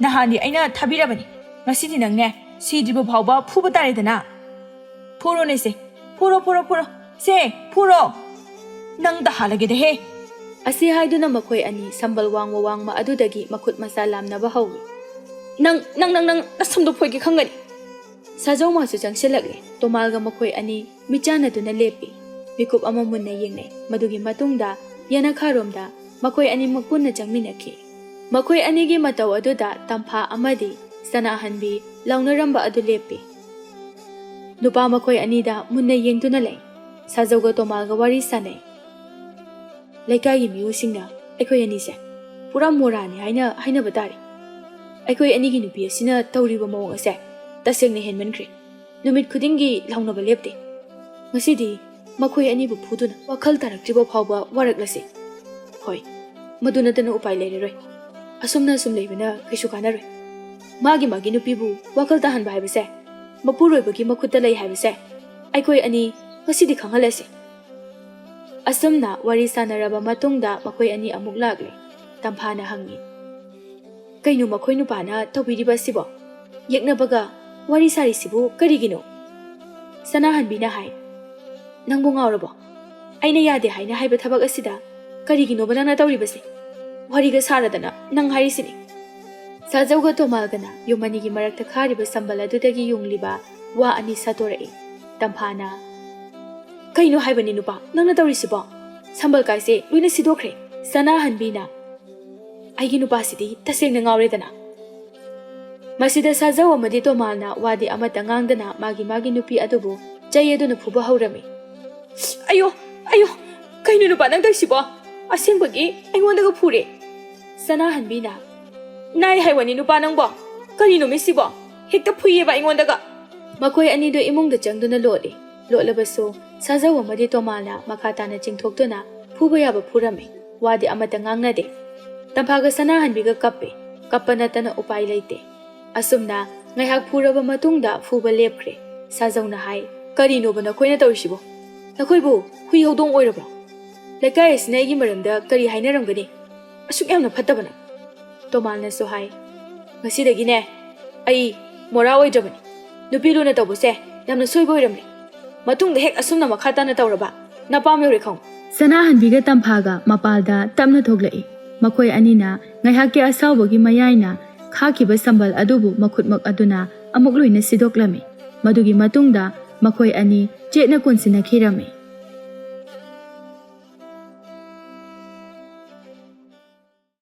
ꯅꯍꯥꯟꯗꯤ ꯑꯩꯅ ꯊꯥꯕꯤꯔꯕꯅꯤ, ꯉꯁꯤꯗꯤ ꯅꯪꯅꯦ, ꯁꯤꯗ꯭ꯔꯤꯕ ꯐꯥꯎꯕ ꯐꯨꯕ ꯇꯥꯔꯦꯗꯅ꯫ ꯐꯨꯔꯣꯅꯦ ꯁꯦ, ꯐꯨꯔꯣ, ꯐꯨꯔꯣ, ꯐꯨꯔꯣ, ꯁꯦ, ꯐꯨꯔꯣ꯫ ꯅꯪ ꯇꯥꯍꯜꯂꯒꯦꯗ ꯍꯦ!" ꯑꯁꯤ ꯍꯥꯏꯗꯨꯅ ꯃꯈꯣꯏ ꯑꯅꯤ ꯁꯝꯕꯜ ꯋꯥꯡꯃ ꯋꯥꯡꯃ ꯑꯗꯨꯗꯒꯤ ꯃꯈꯨꯠ ꯃꯁꯥ ꯂꯥꯝꯅꯕ ꯍꯧꯏ꯫ "ꯅꯪ, ꯅꯪ, ꯅꯪ, ꯅꯪ ꯅꯁꯝꯗꯣ ꯐꯣꯏꯒꯦ ꯈꯪꯒꯅꯤ!" ꯁꯥꯖꯧ ꯃꯥꯁꯨ ꯆꯪꯁꯤꯜꯂꯛꯂꯦ꯫ ꯇꯣꯃꯥꯜꯒ ꯃꯈꯣꯏ ꯑꯅꯤ ꯃꯤꯠꯆꯥꯟꯅꯗꯨꯅ ꯂꯦꯞꯄꯤ꯫ ꯃꯤꯀꯨꯞ ꯑꯃ ꯃꯨꯟꯅ ꯌꯦꯡꯅꯩ꯫ ꯃꯗꯨꯒꯤ ꯃꯇꯨꯡꯗ ꯌꯦꯅꯈꯥꯔꯣꯝꯗ ꯃꯈꯣꯏ ꯑꯅꯤꯃꯛ ꯄꯨꯟꯅ ꯆꯪꯃꯤꯟꯅꯈꯤ꯫ ꯃꯈꯣꯏ ꯑꯅꯤꯒꯤ ꯃꯇꯧ ꯑꯗꯨꯗ ꯇꯝꯐꯥ ꯑꯃꯗꯤ ꯁꯅꯥꯍꯟꯕꯤ ꯂꯥꯎꯅꯔꯝꯕ ꯑꯗꯨ ꯂꯦꯞꯄꯤ꯫ ꯅꯨꯄꯥ ꯃꯈꯣꯏ ꯑꯅꯤꯗ ꯃꯨꯟꯅ ꯌꯦꯡꯗꯨꯅ ꯂꯩ꯫ ꯁꯥꯖꯧꯒ ꯇꯣꯃꯥꯜꯒ ꯋꯥꯔꯤ ꯁꯥꯅꯩ꯫ "ꯂꯩꯀꯥꯏꯒꯤ ꯃꯤꯑꯣꯏꯁꯤꯡꯅ ꯑꯩꯈꯣꯏ ꯑꯅꯤꯁꯦ ꯄꯨꯔꯥ ꯃꯣꯔꯥꯅꯤ ꯍꯥꯏꯅ ꯍꯥꯏꯅꯕ ꯇꯥꯔꯦ꯫ ꯑꯩꯈꯣꯏ ꯑꯅꯤꯒꯤ ꯅꯨꯄꯤ ꯑꯁꯤꯅ ꯇꯧꯔꯤꯕ ꯃꯑꯣꯡ ꯑꯁꯦ ꯇꯁꯦꯡꯅ ꯍꯦꯟꯃꯟꯈ꯭ꯔꯦ꯫ ꯅꯨꯃꯤꯠ ꯈꯨꯗꯤꯡꯒꯤ ꯂꯥꯎꯅꯕ ꯂꯦꯞꯇꯦ꯫ ꯉꯁꯤꯗꯤ ꯃꯈꯣꯏ ꯑꯅꯤꯕꯨ ꯐꯨꯗꯨꯅ ꯋꯥꯈꯜ ꯇꯥꯔꯛꯇ꯭ꯔꯤꯕ ꯐꯥꯎꯕ ꯋꯥꯔꯛꯂꯁꯤ꯫ ꯍꯣꯏ, ꯃꯗꯨ ꯅꯠꯇꯅ ꯎꯄꯥꯏ ꯂꯩꯔꯔꯣꯏ꯫ ꯑꯁꯨꯝꯅ ꯑꯁꯨꯝ ꯂꯩꯕꯅ ꯀꯩꯁꯨ ꯀꯥꯟꯅꯔꯣꯏ꯫ ꯃꯥꯒꯤ ꯃꯥꯒꯤ ꯅꯨꯄꯤꯕꯨ ꯋꯥꯈꯜ ꯇꯥꯍꯟꯕ ꯍꯥꯏꯕꯁꯦ ꯃꯄꯨꯔꯣꯏꯕꯒꯤ ꯃꯈꯨꯠꯇ ꯂꯩ ꯍꯥꯏꯕꯁꯦ ꯑꯩꯈꯣꯏ ꯑꯅꯤ ꯉꯁꯤꯗꯤ ꯈꯪꯍꯜꯂꯁꯤ꯫" ꯑꯁꯨꯝꯅ ꯋꯥꯔꯤ ꯁꯥꯟꯅꯔꯕ ꯃꯇꯨꯡꯗ ꯃꯈꯣꯏ ꯑꯅꯤ ꯑꯃꯨꯛ ꯂꯥꯛꯂꯦ꯫ ꯇꯝꯐꯥꯅ ꯍꯪꯉꯤ, "ꯀꯩꯅꯣ ꯃꯈꯣꯏ ꯅꯨꯄꯥꯅ ꯇꯧꯕꯤꯔꯤꯕ ꯑꯁꯤꯕꯣ? ꯌꯦꯛꯅꯕꯒ ꯋꯥꯔꯤ ꯁꯥꯔꯤꯁꯤꯕꯨ ꯀꯔꯤꯒꯤꯅꯣ?" ꯁꯅꯥꯍꯟꯕꯤꯅ ꯍꯥꯏ, ꯅꯪꯕꯨ ꯉꯥꯎꯔꯕꯣ? ꯑꯩꯅ ꯌꯥꯗꯦ ꯍꯥꯏꯅ ꯍꯥꯏꯕ ꯊꯕꯛ ꯑꯁꯤꯗ ꯀꯔꯤꯒꯤꯅꯣꯕ ꯅꯪꯅ ꯇꯧꯔꯤꯕꯁꯦ? ꯋꯥꯔꯤꯒ ꯁꯥꯔꯗꯅ ꯅꯪ ꯍꯥꯏꯔꯤꯁꯤꯅꯤ꯫ ꯁꯥꯖꯧꯒ ꯇꯣꯃꯥꯜꯒꯅ ꯌꯨꯝ ꯑꯅꯤꯒꯤ ꯃꯔꯛꯇ ꯈꯥꯔꯤꯕ ꯁꯝꯕꯜ ꯑꯗꯨꯗꯒꯤ ꯌꯨꯡꯂꯤꯕ ꯋꯥ ꯑꯅꯤ ꯁꯥꯗꯣꯔꯛꯏ꯫ ꯇꯝꯐꯥꯅ, "ꯀꯩꯅꯣ ꯍꯥꯏꯕꯅꯤ ꯅꯨꯄꯥ, ꯅꯪꯅ ꯇꯧꯔꯤꯁꯤꯕꯣ? ꯁꯝꯕꯜ ꯀꯥꯏꯁꯦ ꯂꯣꯏꯅ ꯁꯤꯗꯣꯛꯈ꯭ꯔꯦ꯫" ꯁꯅꯥꯍꯟꯕꯤꯅ, "ꯑꯩꯒꯤ ꯅꯨꯄꯥꯁꯤꯗꯤ ꯇꯁꯦꯡꯅ ꯉꯥꯎꯔꯦꯗꯅ꯫" ꯃꯁꯤꯗ ꯁꯥꯖꯧ ꯑꯃꯗꯤ ꯇꯣꯃꯥꯜꯅ ꯋꯥꯗꯤ ꯑꯃꯠꯇ ꯉꯥꯡꯗꯅ ꯃꯥꯒꯤ ꯃꯥꯒꯤ ꯅꯨꯄꯤ ꯑꯗꯨꯕꯨ ꯆꯩ ꯑꯗꯨꯅ ꯐꯨꯕ ꯍꯧꯔꯝꯃꯤ꯫ "ꯑꯌꯣ, ꯑꯌꯣ, ꯀꯩꯅꯣ ꯅꯨꯄꯥ ꯅꯪ ꯇꯧꯔꯤꯁꯤꯕꯣ? ꯑꯁꯦꯡꯕꯒꯤ ꯑꯩꯉꯣꯟꯗꯒ ꯐꯨꯔꯦ꯫" ꯁꯅꯥꯍꯟꯕꯤꯅ, "ꯅꯥꯏ ꯍꯥꯏꯋꯥꯅꯤ ꯅꯨꯄꯥ ꯅꯪꯕꯣ, ꯀꯔꯤꯅꯣ ꯃꯤꯁꯤꯕꯣ? ꯍꯦꯛꯇ ꯐꯨꯏꯌꯦꯕ ꯑꯩꯉꯣꯟꯗꯒ꯫" ꯃꯈꯣꯏ ꯑꯅꯤꯗꯨ ꯏꯃꯨꯡꯗ ꯆꯪꯗꯨꯅ ꯂꯣꯠꯂꯤ꯫ ꯂꯣꯠꯂꯕꯁꯨ ꯁꯥꯖꯧ ꯑꯃꯗꯤ ꯇꯣꯃꯥꯜꯅ ꯃꯈꯥ ꯇꯥꯅ ꯆꯤꯡꯊꯣꯛꯇꯨꯅ ꯐꯨꯕ ꯌꯥꯕ ꯐꯨꯔꯝꯃꯤ꯫ ꯋꯥꯗꯤ ꯑꯃꯠꯇ ꯉꯥꯡꯅꯗꯦ꯫ ꯇꯝꯐꯥꯒ ꯁꯅꯥꯍꯟꯕꯤꯒ ꯀꯞꯄꯦ꯫ ꯀꯞꯄ ꯅꯠꯇꯅ ꯎꯄꯥꯏ ꯂꯩꯇꯦ꯫ ꯑꯁꯨꯝꯅ ꯉꯥꯏꯍꯥꯛ ꯐꯨꯔꯕ ꯃꯇꯨꯡꯗ ꯐꯨꯕ ꯂꯦꯞꯈ꯭ꯔꯦ꯫ ꯁꯥꯖꯧꯅ ꯍꯥꯏ, "ꯀꯔꯤꯅꯣꯕ ꯅꯈꯣꯏꯅ ꯇꯧꯔꯤꯁꯤꯕꯣ? ꯅꯈꯣꯏꯕꯨ ꯍꯨꯏ ꯍꯧꯗꯣꯡ ꯑꯣꯏꯔꯕ꯭ꯔꯣ? ꯂꯩꯀꯥꯏ ꯑꯁꯤꯅ ꯑꯩꯒꯤ ꯃꯔꯝꯗ ꯀꯔꯤ ꯍꯥꯏꯅꯔꯝꯒꯅꯤ? ꯑꯁꯨꯛ ꯌꯥꯝꯅ ꯐꯠꯇꯕꯅ?" ꯇꯣꯃꯥꯜꯅꯁꯨ ꯍꯥꯏ, "ꯉꯁꯤꯗꯒꯤꯅꯦ ꯑꯩ ꯃꯣꯔꯥ ꯑꯣꯏꯗ꯭ꯔꯕꯅꯤ꯫ ꯅꯨꯄꯤ ꯂꯨꯅ ꯇꯧꯕꯁꯦ ꯌꯥꯝꯅ ꯁꯣꯏꯕ ꯑꯣꯏꯔꯝꯂꯦ꯫ ꯃꯇꯨꯡꯗ ꯍꯦꯛ ꯑꯁꯨꯝꯅ ꯃꯈꯥ ꯇꯥꯅ ꯇꯧꯔꯕ ꯅꯄꯥꯝ ꯌꯧꯔꯦ ꯈꯪꯉꯨ꯫" ꯁꯅꯥꯍꯟꯕꯤꯒ ꯇꯝꯐꯥꯒ ꯃꯄꯥꯜꯗ ꯇꯞꯅ ꯊꯣꯛꯂꯛꯏ꯫ ꯃꯈꯣꯏ ꯑꯅꯤꯅ ꯉꯥꯏꯍꯥꯛꯀꯤ ꯑꯁꯥꯎꯕꯒꯤ ꯃꯌꯥꯏꯅ ꯈꯥꯈꯤꯕ ꯁꯝꯕꯜ ꯑꯗꯨꯕꯨ ꯃꯈꯨꯠꯃꯛ ꯑꯗꯨꯅ ꯑꯃꯨꯛ ꯂꯣꯏꯅ ꯁꯤꯗꯣꯛꯂꯝꯃꯤ꯫ ꯃꯗꯨꯒꯤ ꯃꯇꯨꯡꯗ ꯃꯈꯣꯏ ꯑꯅꯤ ꯆꯦꯠꯅ ꯀꯣꯟꯁꯤꯟꯅꯈꯤꯔꯝꯃꯤ꯫